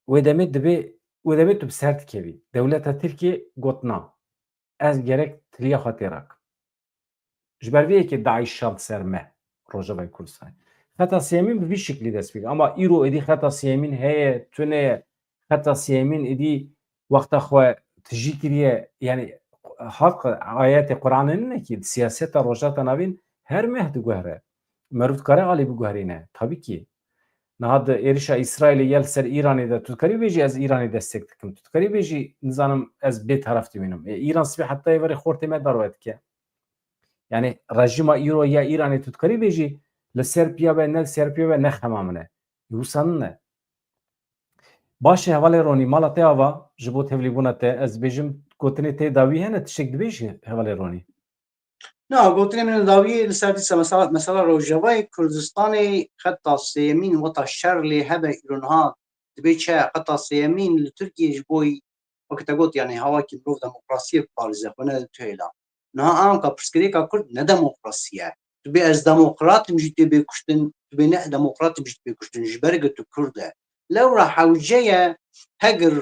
wê demê dibê, wê demê tu bi ser dikevî. Dewleta Tirkiyê got, "Na, ez gerek tiliya xwe têra kim." Ji ber vê yekê DAIŞ şand ser me, Rojavayê Kurdistanê. Xeta sêyemîn bi vî şiklî dest pê kir. Ama îro êdî xeta sêyemîn heye, tune ye. Xeta sêyemîn êdî wexta xwe tijî kiriye, yanî hat ayetê Qur'anê nîne kî, siyaseta Rojhilata Navîn her meh diguhere. Meriv dikare alî biguherîne, tabî kî. Niha di êrişa Îsraîlê ya li ser Îranê de tu dikarî bêjî ez Îranê destek dikim. Tu dikarî bêjî, nizanim, ez bêtaraf dibînim. E, Îran sibê heta êvarê xortê me darwe dike. Yanî rejîma îro ya Îranê tu dikarî bêjî li ser piya be, ne li ser piya be, ne xema min e. Wisa nine. Baş e, hevalê Ronî, mala te ava, ji bo tevlîbûna te, ez dibêjim gotinê te dawî hene, tiştek dibêjî hevalê Ronî? Na, gotinê min dawiyê li ser dîsa mesela, mesela Rojavayê Kurdistanê xeta sêyemîn weta şer lê hebe îro niha dibê çi? Xeta sêyemîn li Tirkiyê ji bo wekî te got, yanî hewa kî mirov demokrasiyê biparêze, xwe nede tu hêla. Niha anka pirsgirêka Kurd ne demokrasî ye. Tu bê ez demokrat im jî tu bê kuştin, tu bê ne demokrat im jî tu bê kuştin. Ji ber ku tu Kurd e. Lewra hewce ye, hegir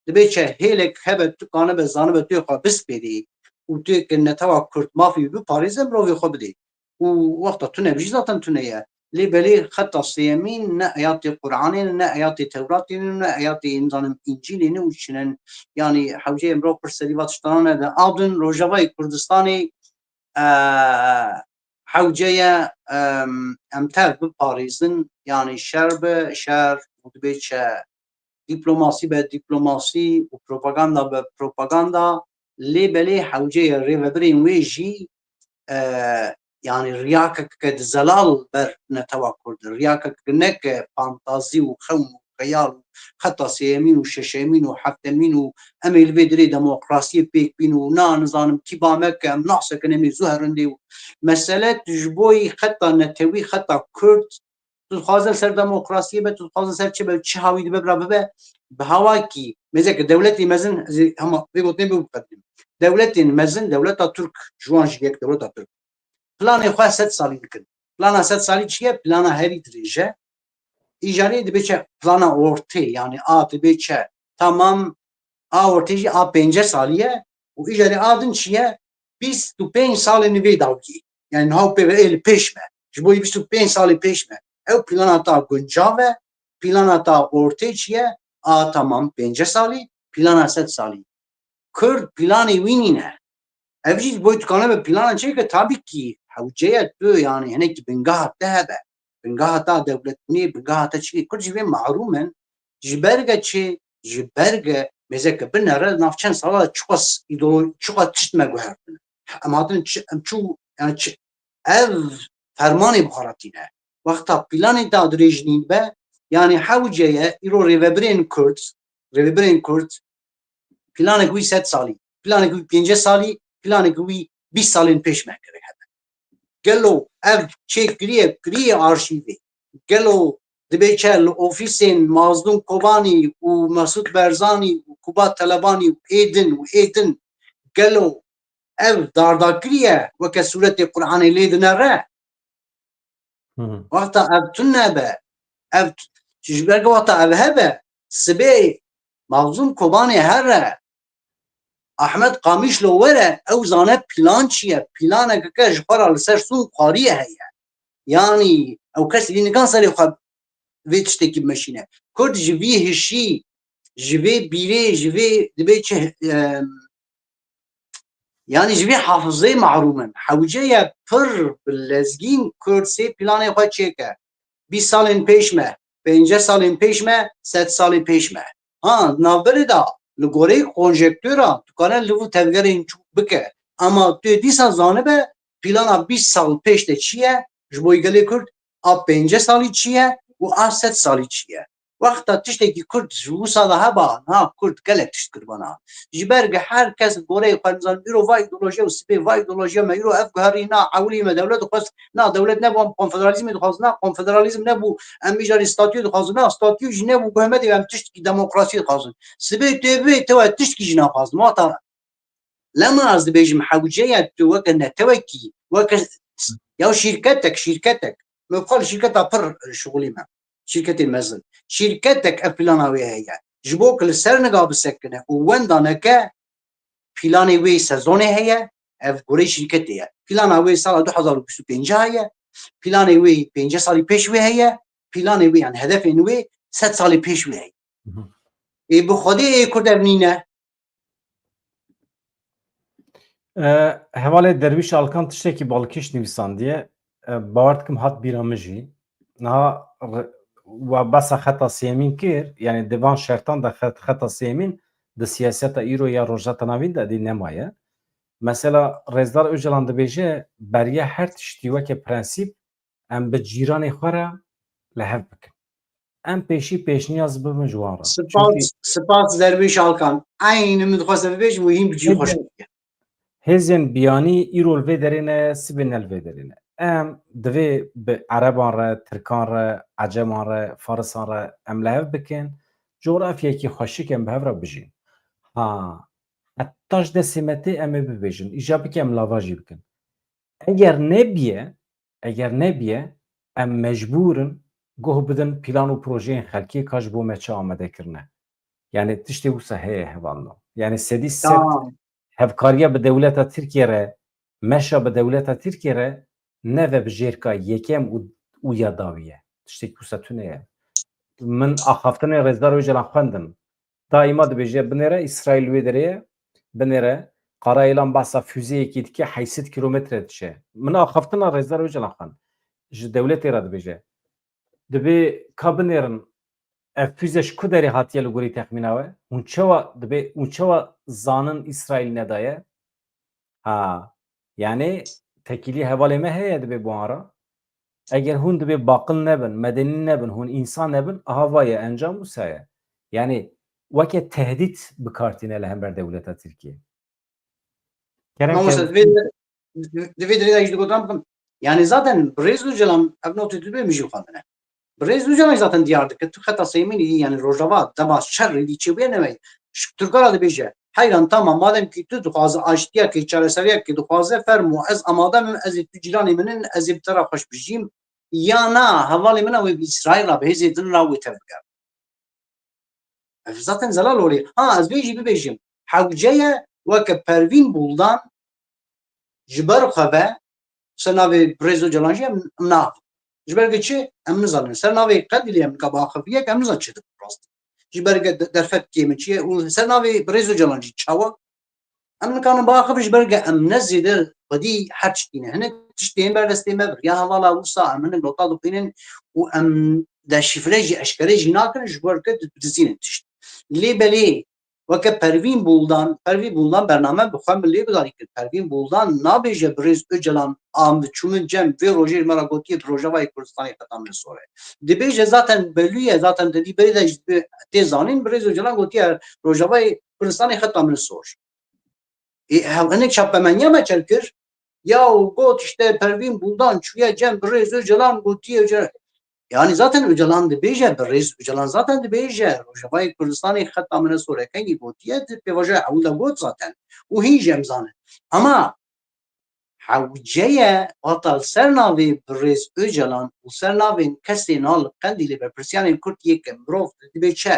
dibê çi hêlek hebe tu kanibe zanibe tu xwe bispêrî û tu yek netewa Kurd mafî wî biparêze, mirovê xwe bidê. Û wexta tune bijî zaten tune ye. Lê belê xeta sêyemîn ne ayatê Qur'anê ne, ne ayatê Tewratê ne, ne ayatê, nizanim, Încîlê ne û çi ne. Yanî hewce ye mirov pir serî va tiştana nede. Adin Rojavayê Kurdistanê, e, Hewce ye, em, em tev biparêzin, yanî şer be şer û dibê çi, dîplomasî be dîplomasî û propaganda be propaganda, lê belê hewce ye rêvebirên wê jî, e, yanî riyakeke di zelal ber netewa Kurd, riyakeke neke fantazî û xewn û xeyal û xeta sêyemîn û şeşemîn û heftemîn û em ê li vê dirê demokrasiyê pêk bîn û na nizanim kî ba me ke em nasekin em ê zû herindê û mesele tu ji bo yî xeta netewî, xeta Kurd, tu dixwaze li ser demokrasiyê be, tu dixwaze ser çi be, çi hawî dibe bira bibe, bi hawakî mêzeke dewletê mezin, ez ê hema vê gotinê bibînim. Dewletên mezin, dewleta Tirk, ji wan jî yek dewleta Tirk. Planê xwe sed salî dikin. Plana sed salî çi ye? Plana herî dirêj e. Îcarê dibê çi? Plana ortê, yanî a dibê çi? Tamam, a ortê jî a pêncî salî ye û îcarê a din çi ye? Bîst û pênc salên vê dawiyê. Yanî niha pê ve ê li pêş me. Ji bo bîst û pênc salê pêş me. Ew plana ta guncav e, plana ta ortê çi ye? A tamam pêncî salî, plana sed salî. Kurd planê wî nîne. Ev jî ji bo tu kane be plana çêke, tabî kî hewce ye tu, yanî hinekî bingeha te hebe. Bingeha ta dewletbûnê, bingeha te çi, Kurd ji vê mehrûm in. Ji ber ge çi? Ji ber ge mêzeke binere nav çend sala de çiqas îdeolo-, çiqas tişt me guhertin. Em hatin çi, em çû, yanî çi, ev fermanê bi xwe re tîne. Wexta planê ta dirêj nîn be, yanî hewce ye îro rêvebirên Kurd, rêvebirên Kurd, planek wî sed salî, planek wî pêncî salî, planek wî bîst salên pêş me gerek hebe. Gelo ev çêkiriye, kiriye arşîvê? Gelo dibê çi li ofîsên Mazlûm Kobanî û Mesûd Berzanî û Kubat Telebanî û ê din û ê din, gelo ev dardakirî ye weke sûretê Qur'anê lê dinere? Hı hı. Wexta ev tune be, ev t-, ji ber ku wexta ev hebe, sibê Mazlûm Kobanê here, Ahmet Qamişlo were, ew zane plan çi ye, planeke ke ji xwe re li ser sûn xwariye heye. Yanî ew kes vî nikan serê xwe vê tiştekî bimeşîne. Kurd ji vî hişî, ji vê bîrê, ji vê dibê çi, em, yanî ji vê hafizeyê mehrûm in. Hewce ye pir bi lezgîn Kurd sê planê xwe çêke. Bîst salên pêş me, pêncî salên pêş me, sed salê pêş me. Ha, di navberê de li goreyê konjektûra tu kare li vî tevgerên çûk bike. Ama tu yê dîsa zanibe plana bîst sal pêş de çi ye, ji bo gelê Kurd a pêncî salî çi ye û a sed salî çi ye. Wexta tiştekî Kurd ji wisa de heba, niha Kurd gelek tişt kir vana. Ji ber ge her kes goreyê xwe nizan, îro va îdeolojiya û sibê va îdeolojiya me, îro ev guherî na ewilî me dewlet xwest, na dewlet nebû, em konfederalîzmê dixwazin, na konfederalîzm nebû, em îcarî statûyê dixwazin, na statûyê jî nebû, guhmedê em tiştekî demokrasiyê dixwazin. Sibê tê bê, te we tiştekî jî naxwazin. Wata Lema ez dibêjim hewce ye tu weke netewekî, weke ya şîrketek, şîrketek. Me bi xwe li şîrketa pir şixulî me. Şîrketên mezin. Şîrketek ev plana wê heye. Ji bo ku li ser niga bisekine û wenda neke, planê wê sezonê heye, ev goreyê şîrketê ye. Plana wê sala du hezar û bîst û pênc heye, planê wê pêncî salî pêş wê heye, planê wê, yani hedefên wê sed salî pêş wê heye. Hı hı. Ê bi Xwedê ê Kurd ev nîne. E, Hevalê Derwîş Alkan tiştekî balkêş nivîsandiye. E, bawer dikim hat bîra min jî. Niha re-, we behsa xeta sêyemîn kir, yani di van şertan de xet-, xeta sêyemîn di siyaseta îro ya Rojhilata Navîn de dî nemaye. Mesela Rêzdar Ocalan dibêje, beriya her tiştî weke prensîp em bi cîranê xwe re li hev bikin. Em pêşî pêşniyaz bibin ji wan re. Spas, Çünkü spas Derwîş Alkan. Eynî min dixwest bibêjim û hîn bi cî xwe Hêzên, hêzên biyanî îro li vê derê ne, sibê ne li vê derê ne. Em divê bi Ereban re, Tirkan re, Eceman re, Farisan re em li hev bikin. Coğrafyayekî xweşik em bi hev re bijîn. Ha, heta ji destê me tê em ê bibêjin. Îja bike em lava jî bikin. Eger nebiye, eger nebiye, em mecbûr in guh bidin plan û projeyên xelkê ka ji bo me çi amade kirine. Yani tiştê wisa heye hevalno. Yani sedî sed Tamam. hevkariya bi dewleta Tirkiye re, meşa bi dewleta Tirkiye re neve bi jêrka yekem û, û ya dawî ye. Tiştekî wisa tune ye. Min axaftinê Rêzdar Ocalan xwendin. Daîma dibêje, binêre Îsraîl wê derê ye, binêre Karayilan behsa füzeyekî dike, heyşt sed kîlometre diçe. Min axaftina Rêzdar Ocalan xwend. Ji dewletê re dibêje. Dibê ka binêrin, ev füze ji ku derê hatiye li gorî texmîna we? Hûn çawa dibê, hûn çawa zanin Îsraîl nedaye? Ha, yani tekîlî hevalê me heye dibê bi wan re. Eger hûn dibê baqil nebin, medenî nebin, hûn însan nebin, aha va ye, encam wisa ye. Yani weke tehdît bi kar tîne li hember dewleta Tirkiyê. Kerem Mamoste, kerem. Divê, divê dirê de jî digotan bikim. Yani zaten Birêz Ocalan ev notê tu dibê min jî xwendine. Birêz Ocalan zaten diyar dike. Tu xeta sêmînî dî, yani Rojava dema şer êdî çêbûye newey. Ji Tirka re dibêje, heyran tamam, madem ki tu dixwaze aştiyekê, çareseriyekê dixwaze, fermo, ez amade me, ez ê tu cîranê min in, ez ê bi te re xweş bijîm. Ya na, hevalê min e, wê bi Îsraîl re, bi hêzê din re wê tevbigerin. Ev zaten zelal olê. Ha, ez vê jî bibêjim. Hewce ye weke Pervîn Buldan ji ber xwe ve ser navê Birêz Ocalan jî em, em naaxivin. Ji ber ku çi? Em nizanin. Ser navê Qedîlê em nika biaxiviyek, em nizanin çi dibin rast. Ji ber ku de-, derfetkê min çi ye û ser navê Birêz Ocalan jî çawa? Em nikarin biaxivin ji ber ku em ne zêde xwedî her tiştî ne. Hinek tiştên ber destê me bir. Ya hevala wisa em hinek nota dixwînin û em deşîfre jî eşkere jî nakin ji ber ku didizînin tişt. Lê belê weke Pervîn Buldan, Pervîn Buldan bername bi xwe min lê gudarî kir. Pervîn Buldan nabêje Birêz Ocalan a min çû min cem vê rojê ji me re gotiye di Rojavayê Kurdistanê xeta min sor e. Dibêje zaten belû ye, zaten di vî berê de jî tê zanîn Birêz Ocalan gotiye Rojavayê Kurdistanê xeta min sor. Ê, hev-, hinek çapemeniya me çel kir. Ya û got işte Pervîn Buldan çûye cem Birêz Ocalan gotiye Ocalan. Yani zaten Ocalan dibêje, Birêz Ocalan zaten dibêje, Rojavayê Kurdistanê xeta min sor e, kengî gotiye, di pêvajoya ewil de got zaten. Û hîn jî em zanin. Ama hewce ye, wata li ser navê Birêz Ocalan û ser navên kesên a li Qendîlê berpirsiyanên Kurd yê ke mirov dibê çi?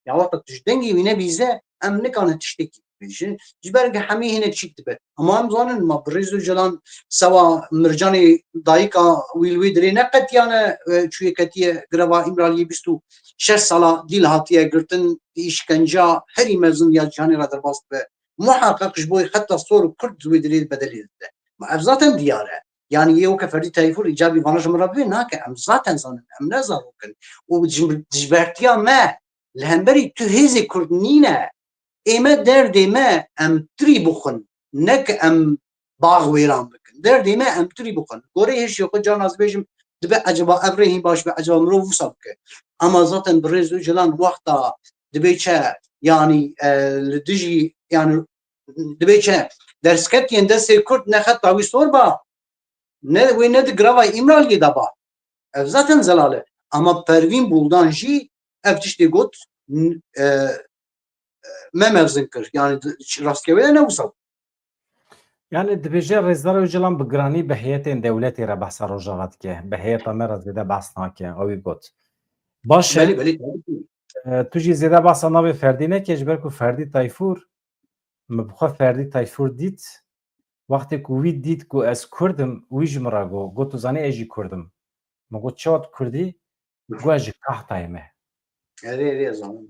Ya wata tu ji dengê wî nebîze, em nikarin tiştekî bibêjin. Ji ber ku hemî hinek çîk dibe. Ama em zanin ma Birêz Ocalan sewa Mircanê dayika wî li wê dirê neqetiyane, e, çûye ketiye greva Îmraliyê bîst û şeş sala dîl hatiye girtin, îşkenca herî mezin ya cîhanê re derbas dibe. Muheqeq ji bo xeta sor û Kurd di wê dirê bedelê dide. Ma ev zaten diyar e. Yani yê weke Ferdî Tayfûr îcabî vana ji min re bibê nake. Em zaten zanin, em ne zarok in. Û ji, dijbertiya me li hemberî tu hêzê Kurd nîne. Ê me derdê me em tirî bixwin. Ne ki em bax wêran bikin. Derdê me em tirî bixwin. Goreyê hişê xwe carna ez bêjim, dibe eceba ev rê hîn baş be, eceba mirov wisa bike. Ama zaten Birêz Ocalan wexta dibê çi, yanî, e, li dijî, yanî dibê çi, dersketiyên destê Kurd ne xeta wî sor ba, ne wê ne di grava Îmraliyê de ba. Ev zaten zelal e. Ama Pervîn Buldan jî ev tiştê got, n-, e, me mezin kir. Yani di-, rastkewe de ne wisa bû. Yani dibêje Rêzdar Ocalan bi giranî bi heyetên dewletê re behsa Rojava dike. Bi heyeta me re zêde behs nake. Ew got. Baş e. Belê, belê, tabii ki. E, tu jî zêde behsa navê Ferdî neke, ji ber ku Ferdî Tayfûr, min bi xwe Ferdî Tayfûr dît. Wextê ku wî dît ku ez Kurd im, wî ji min re got, got, "Tu zanî ez jî Kurd im." Min got, "Çawa tu Kurd î?" Got, "Ez ji Kahtayê me." Erê, erê, ez zanim.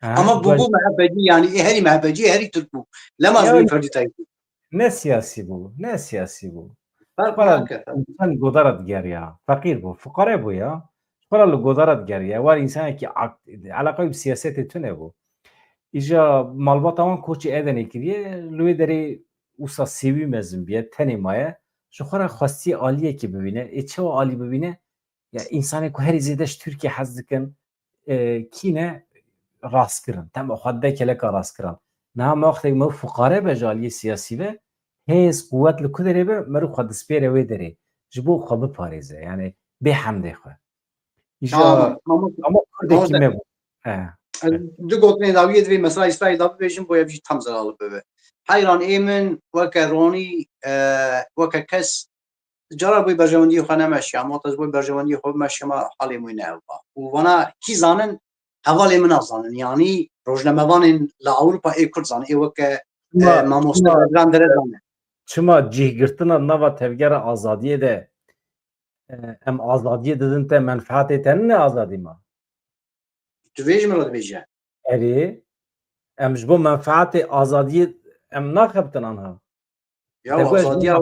Ha, ama bû, bû M H P'cî, yani, ê herî M H P'cî, herî Tirk bû. Lema zî Ferdî Tayfûr. Ne siyasî bû, ne siyasî bû. Ferq nake. Însan godara digeriya. Feqîr bû, fuqare bû ya. Xwe li godara digeriya. War însanekî ak-, eleqe wî bi siyasetê tune bû. Îja malbata wan koçê Edenê kiriye, li wê derê wisa sêwî mezin biye, tenê maye. Ji xwe re xwestiye aliyekê bibîne. Ê çawa alî bibîne? Ya, însanê ku herî zêde ji Tirkiye hez dikin, e, kî ne? Rastkirin. Tema xwe de keleka rastkiran. Niha me wextek me fuqare be ji aliyê siyasî ve, hêz, quwet li ku derê be, meriv xwe dispêre wê derê. Ji bo xwe biparêze. Yani bê hemdê xwe. Îja, tamam, ama, ama Kurdekî me bû. He. Ez du gotinê dawiyê divê mesela Îsraîl da bibêjim, bo ev jî tam zelal bibe. Heyran ê min weke ronî, e, weke kes cara boy berjewendiyê xwe nemeşiya, mot ez boy berjewendiyê xwe bimeşima halê moy ne ev ba. Û vana kî zanin, hevalê min a zanin. Yanî rojnamevanên li Ewropa ê Kurd zanin. Ê weke, çima, e, mamoste çima, Bedran Dere zanin. Çima cîhgirtina nava tevgera azadiyê de, e, em azadiyê didin te, menfeatê te nine azadî ma? Tu vê ji min re dibêje. Erê, em ji bo menfeatê azadiyê, em naxebitin anha. Ya azadiya,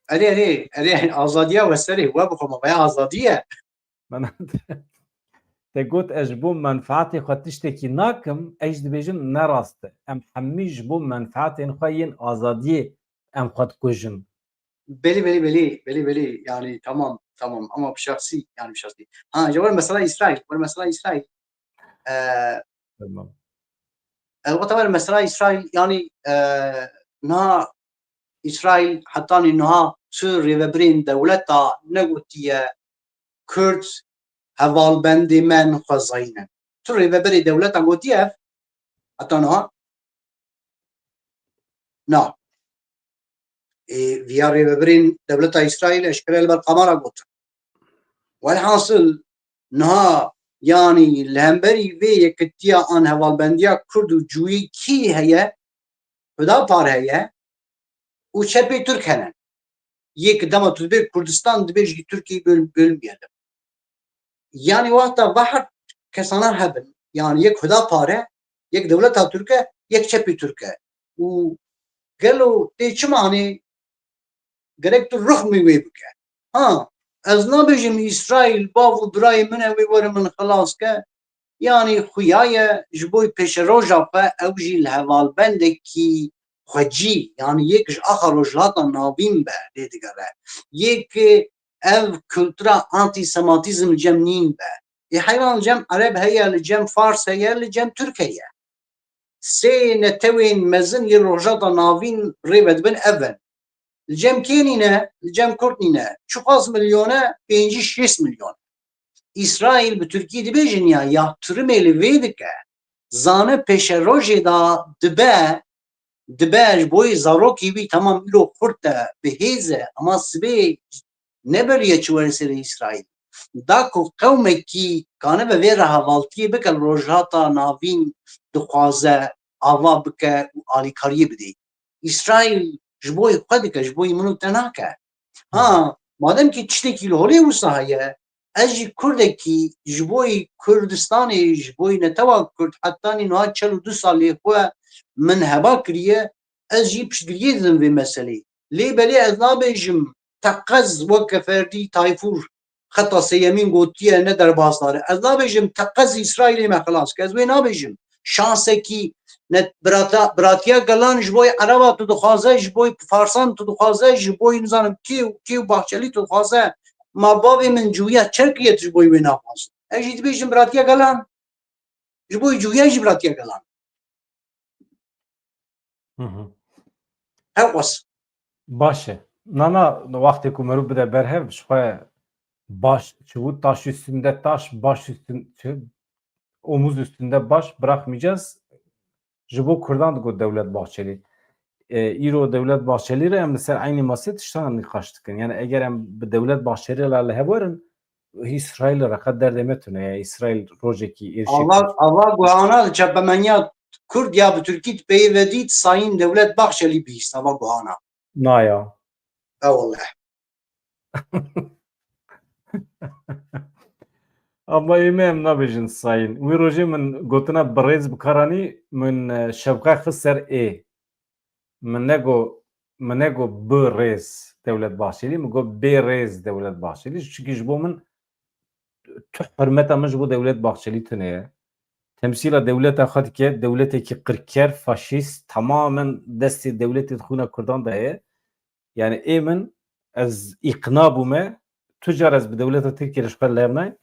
erê erê erê azadiya we serê we bixwe, me veya azadiye. Te got ez ji bo menfaatê xwe tiştekî nakim, ez jî dibêjim ne rast e. Em hemî ji bo menfaatên xwe yên azadiyê em xwe dikujin. Belê belê belê belê belê, yani tamam tamam, ama bi şexsî, yani bi şexsî. Ha, ji were mesela Îsraîl, were mesela Îsraîl. Ee, Tamam. Elbette were mesela Îsraîl, yani e, niha Îsraîl hetanî niha tu rêvebirên dewleta negotiye Kurd hevalbendê me nixwezayî ne. Tu rêvebirê dewleta gotiye ev heta niha? Na. Ê, viya rêvebirên dewleta Îsraîl eşkere li ber kamera gotin. Welhasil niha, yanî li hemberî vê yekitiya an hevalbendiya Kurd û cûyî kî heye? Hudapar heye û çepê Tirk hene. Yek dema tu dibê Kurdistan dibê ji Tirkiyê böl-, bölmeyelim. Yani wexta ve her kesana hebin. Yani yek Hudapar e, yek dewleta Tirk e, yek çepê Tirk e. Û gelo tê çi manê gerek tu rixmî wê bike. Ha, ez nabêjim Îsraîl bav û birayê min e, wê were min xilas ke. Yanî xuya ye ji bo pêşeroja xwe ew jî li hevalbendekî xwecî, yanî yek ji axa Rojhilata Navîn be lê digere. Yek ev kultura antisematîzm li cem nîn be. Ê heyran li cem Ereb heye, li cem Fars heye, li cem Tirk heye. Sê netewên mezin yên Rojhilata Navîn rê vedibin ev in. Li cem kê nîne? Li cem Kurd nîne. Çiqas milyon e? Pêncî şêst milyon. Îsraîl bi Tirkî dibêjin ya, ya tirimê li vê dike. Zane pêşerojê de dibe, dibe ji bo yê zarokê wî, temam îro xurt e, bi hêz e, ama sibê neberiye çi were serê Îsraîl. Da ku qewmekî kanibe vê re hevaltiyê bike, li Rojhilata Navîn dixwaze ava bike û alîkariyê bidê. Îsraîl ji bo yê xwe dike, ji bo yê min û te nake. Ha, madem ki tiştekî li holê wisa heye, ez jî Kurdekî ji bo yê Kurdistanê, ji bo yê netewa Kurd, hetanî niha çel û du salê xwe min heba kiriye, ez jî piştgiriyê didim vê meselê. Lê belê ez nabêjim teqez weke ferdî Tayfûr xeta sêyemîn gotiye ne derbasdar e. Ez nabêjim teqez Îsraîlê me xilas ke. Ez wê nabêjim. Şansekî ne birata-, biratiya gelan ji bo yê Ereba tu dixwaze, ji bo yê Farsan tu dixwaze, ji bo yê nizanim kê û kê û Bahçelî tu dixwaze. Ma bavê min cûya çer kiriye tu ji bo yê wê naxwazin. Ez jî dibêjim biratiya gelan. Ji bo yê cûya jî biratiya gelan. Hı hı. Ew qas. Baş e. Nana, wextê ku merû bide ber hev, ji xwe baş, çi bû, taş üstünde taş, baş üstün-, çi, omuz üstünde baş bırakmayacağız. Ji bo Kurdan digot Devlet Bahçeli. E, îro Devlet Bahçeli re em li ser eynî masê tiştan nîqaş dikin. Yani eger em bi Devlet Bahçeli re li hev werin, Îsraîl re qet derdê me tune ye. Îsraîl rojekî êrişê Ava, ava guhana li çapemeniya Kurd ya bi Tirkî di peyê ve dît, Sayın Devlet Bahçeli bihîst, ava guhana. Naya. Ewallah. Ama ê me em nabêjin sayın. Wî rojê min gotina bi rêz bi kar anî, min, e, şewqe xist ser ê. Min nego, min nego bi rêz Devlet Bahçeli, min got bê rêz Devlet Bahçeli. Çünkü ji bo min tu hurmeta min ji bo Devlet Bahçeli tune ye. Temsîla dewleta xwe dike, dewletekî qirker, faşîst, tamamen destê dewletê di xwîna Kurdan de ye. Yani ê min, ez îqna bûme, tu car ez bi dewleta Tirkiyê re ji xwe lernayim.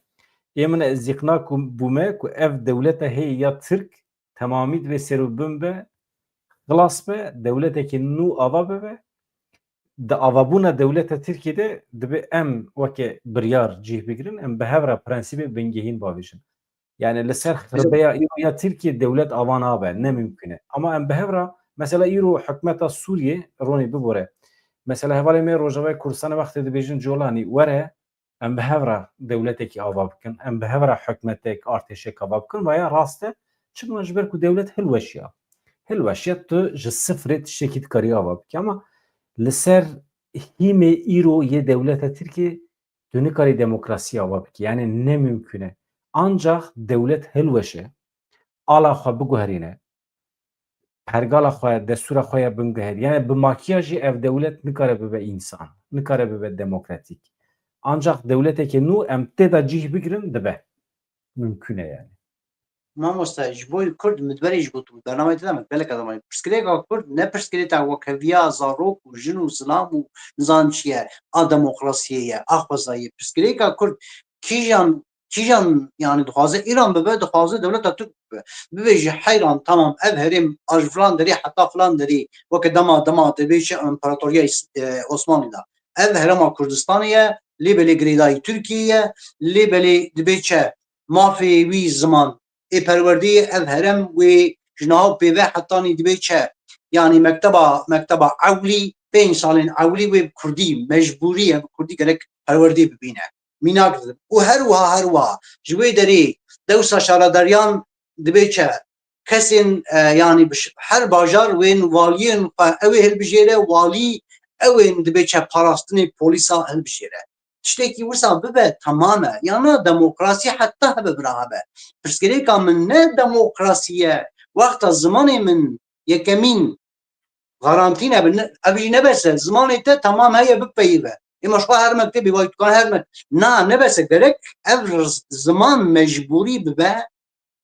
Ê min ez îqna ku-, bûme ku ev dewleta heye ya Tirk temamî divê ser û bin be, xilas be, dewletekî nû ava bibe. Di avabûna dewleta Tirkiyê de dibe em weke biryar cih bigirin, em bi hev re prensîbê bingehîn bavêjin. Yani li ser xirbeya îro ya Tirkiyê dewlet ava nabe, ne mimkun e. Ama em bi hev re, mesela îro hikûmeta Sûriyê ronî bibore. Mesela hevalê me Rojavayê Kurdistanê wextê dibêjin Colanî were, em bi hev re dewletekî ava bikin, em bi hev re hikûmetek, artêşek ava bikin, vaya rast e. Çima? Ji ber ku dewlet hilweşiya. Hilweşiya tu ji sifrê tiştekî dikarî ava bikî. Ama li ser hîmê îro yê dewleta Tirkiyê tu nikarî demokrasî ava bikî. Yani ne mimkun e. Ancak dewlet hilweşe, ala xwe biguherîne, pergala xwe, destûra xwe ya bingehîn. Yani bi makiyajî ev dewlet nikare bibe însan, nikare bibe demokratîk. Ancak dewleteke nû em tê de cih bigirin dibe. Mümkün e yani. Mamoste, ji bo Kurd min berê jî gotibû, bernameyê te de min gelek adam, pirsgirêka Kurd ne pirsgirêka wekheviya zarok û jin û zilam û nizan çi ye, a demokrasiyê ye, a xwezayê. Pirsgirêka Kurd kîjan, kîjan, yani dixwaze Îran bibe, dixwaze dewleta Tirk bibe. Bibêje heyran, tamam, ev herêm a ji filan derê heta filan derê, weke dema, dema dibê çi, împaratoriya Îs-, e, Osmanlî de. Ev herêma Kurdistanê ye, lê belê girêdayî Tirkiyê ye, lê belê dibê çi, mafê wî ziman ê perwerdeyê, ev herem wê ji niha û pê ve hetanî dibê çi? Yanî mekteba, mekteba ewlî, pênc salên ewlî wê bi kurdî, mecbûrî ye bi kurdî gerek perwerdê bibîne. Mînak didim. Û her wiha, her wiha ji wê derê dewsa şaredariyan dibê çi? Kesên, e, yanî bi ş-, her bajar wên waliyên xwe ew ê hilbijêre, walî ew ên dibê çi parastinê polîsa hilbijêre. Tiştekî wisa bibe, temam e. Yana demokrasî heta hebe bira hebe. Pirsgirêka min ne demokrasî ye. Wexta zimanê min yekemîn garantî nebe, ne, ev jî ne bes e. Zimanê te temam heye, bipeyive. Ê ma ji xwe her mektebê vay dikane her me-, na, ne bes e. Gerek ev r-, ziman mecbûrî bibe.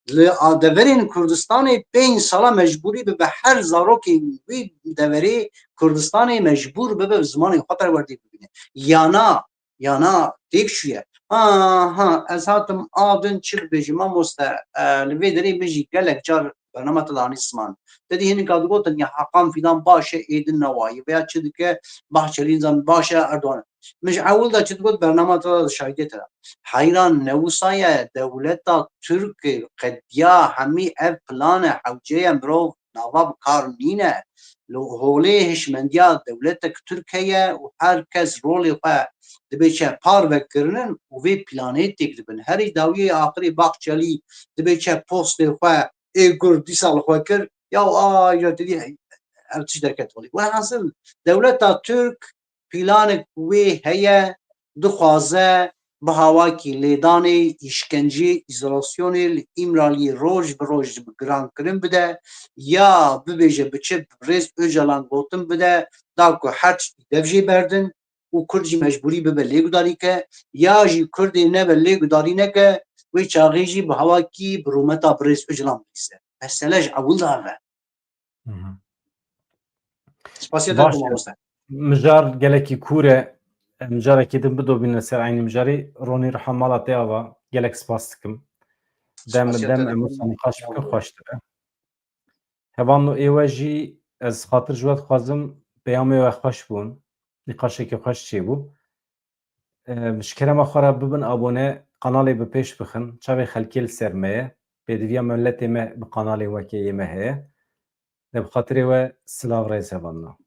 Li a deverên Kurdistanê pênc sala mecbûrî bibe, her zarokê wî deverê Kurdistanê mecbûr bibe bi zimanê xwe perwerdê bibîne. Ya na, ya na têk çûye. Ha, ha, ez hatim a din çi bibêjim, mamoste, e, li vê derê min jî gelek car bernama te de anî ziman. Te dî hinika digotin, ya Hakan Fidan baş e, ê din newayî, veya çi dike, Bahçelî nizam baş e, Erdogan. Min ji ewil de çi digot, bernama te de şahidê te de. Heyran ne wisa ye, dewleta Tirk qediya hemî ev plan e, hewce ye mirov nava bi kar nîne. Li holê hişmendiya dewletek Tirk heye û her kes rolê xwe dibê çi parve kirinin û vê planê têk dibin. Herî dawiyê axirê Bahçelî dibê çi postê xwe ê gur dîsa li xwe kir. Ya a ya te dî ev tişt derket holê. Welhasil dewleta Tirk planek wê heye, dixwaze bi hawakî lêdanê, îşkencê, îzolasyonê li Îmraliyê roj bi roj bi girankirin bide, ya bibêje biçe bi Birêz Ocalan gotin bide, da ku her tiştî dev jê berdin û Kurd jî mecbûrî bibe lêgudarî ke, ya jî Kurdê nebe lêgudarî neke, wê çaxê jî bi hawakî bi rûmeta Birêz Ocalan bilîse. Mesele ji ewil de ev e. Hı hı. Spasiya te Baş dikim e. Mamoste. Mijar gelekî kûr e. Em carekî din bidobînin ser eynî mijarî. Ronî riha mala te ava. Gelek spas dikim. Dem bi Spasiya dem te em dikim. Wisa nîqaş bikin, xweş dibe. Hevalno êwe jî ez xatir ji we dixwazim, peyamê we xweş bûn. Nîqaşekî xweş çêbû. Em, ji kerema xwe re bibin abone, kanalê bi pêş bixin. Çavê xelkê li ser me ye. Pêdiviya miletê me bi kanalê wekê yê me heye. De bi xatirê we silav rêz hevalno.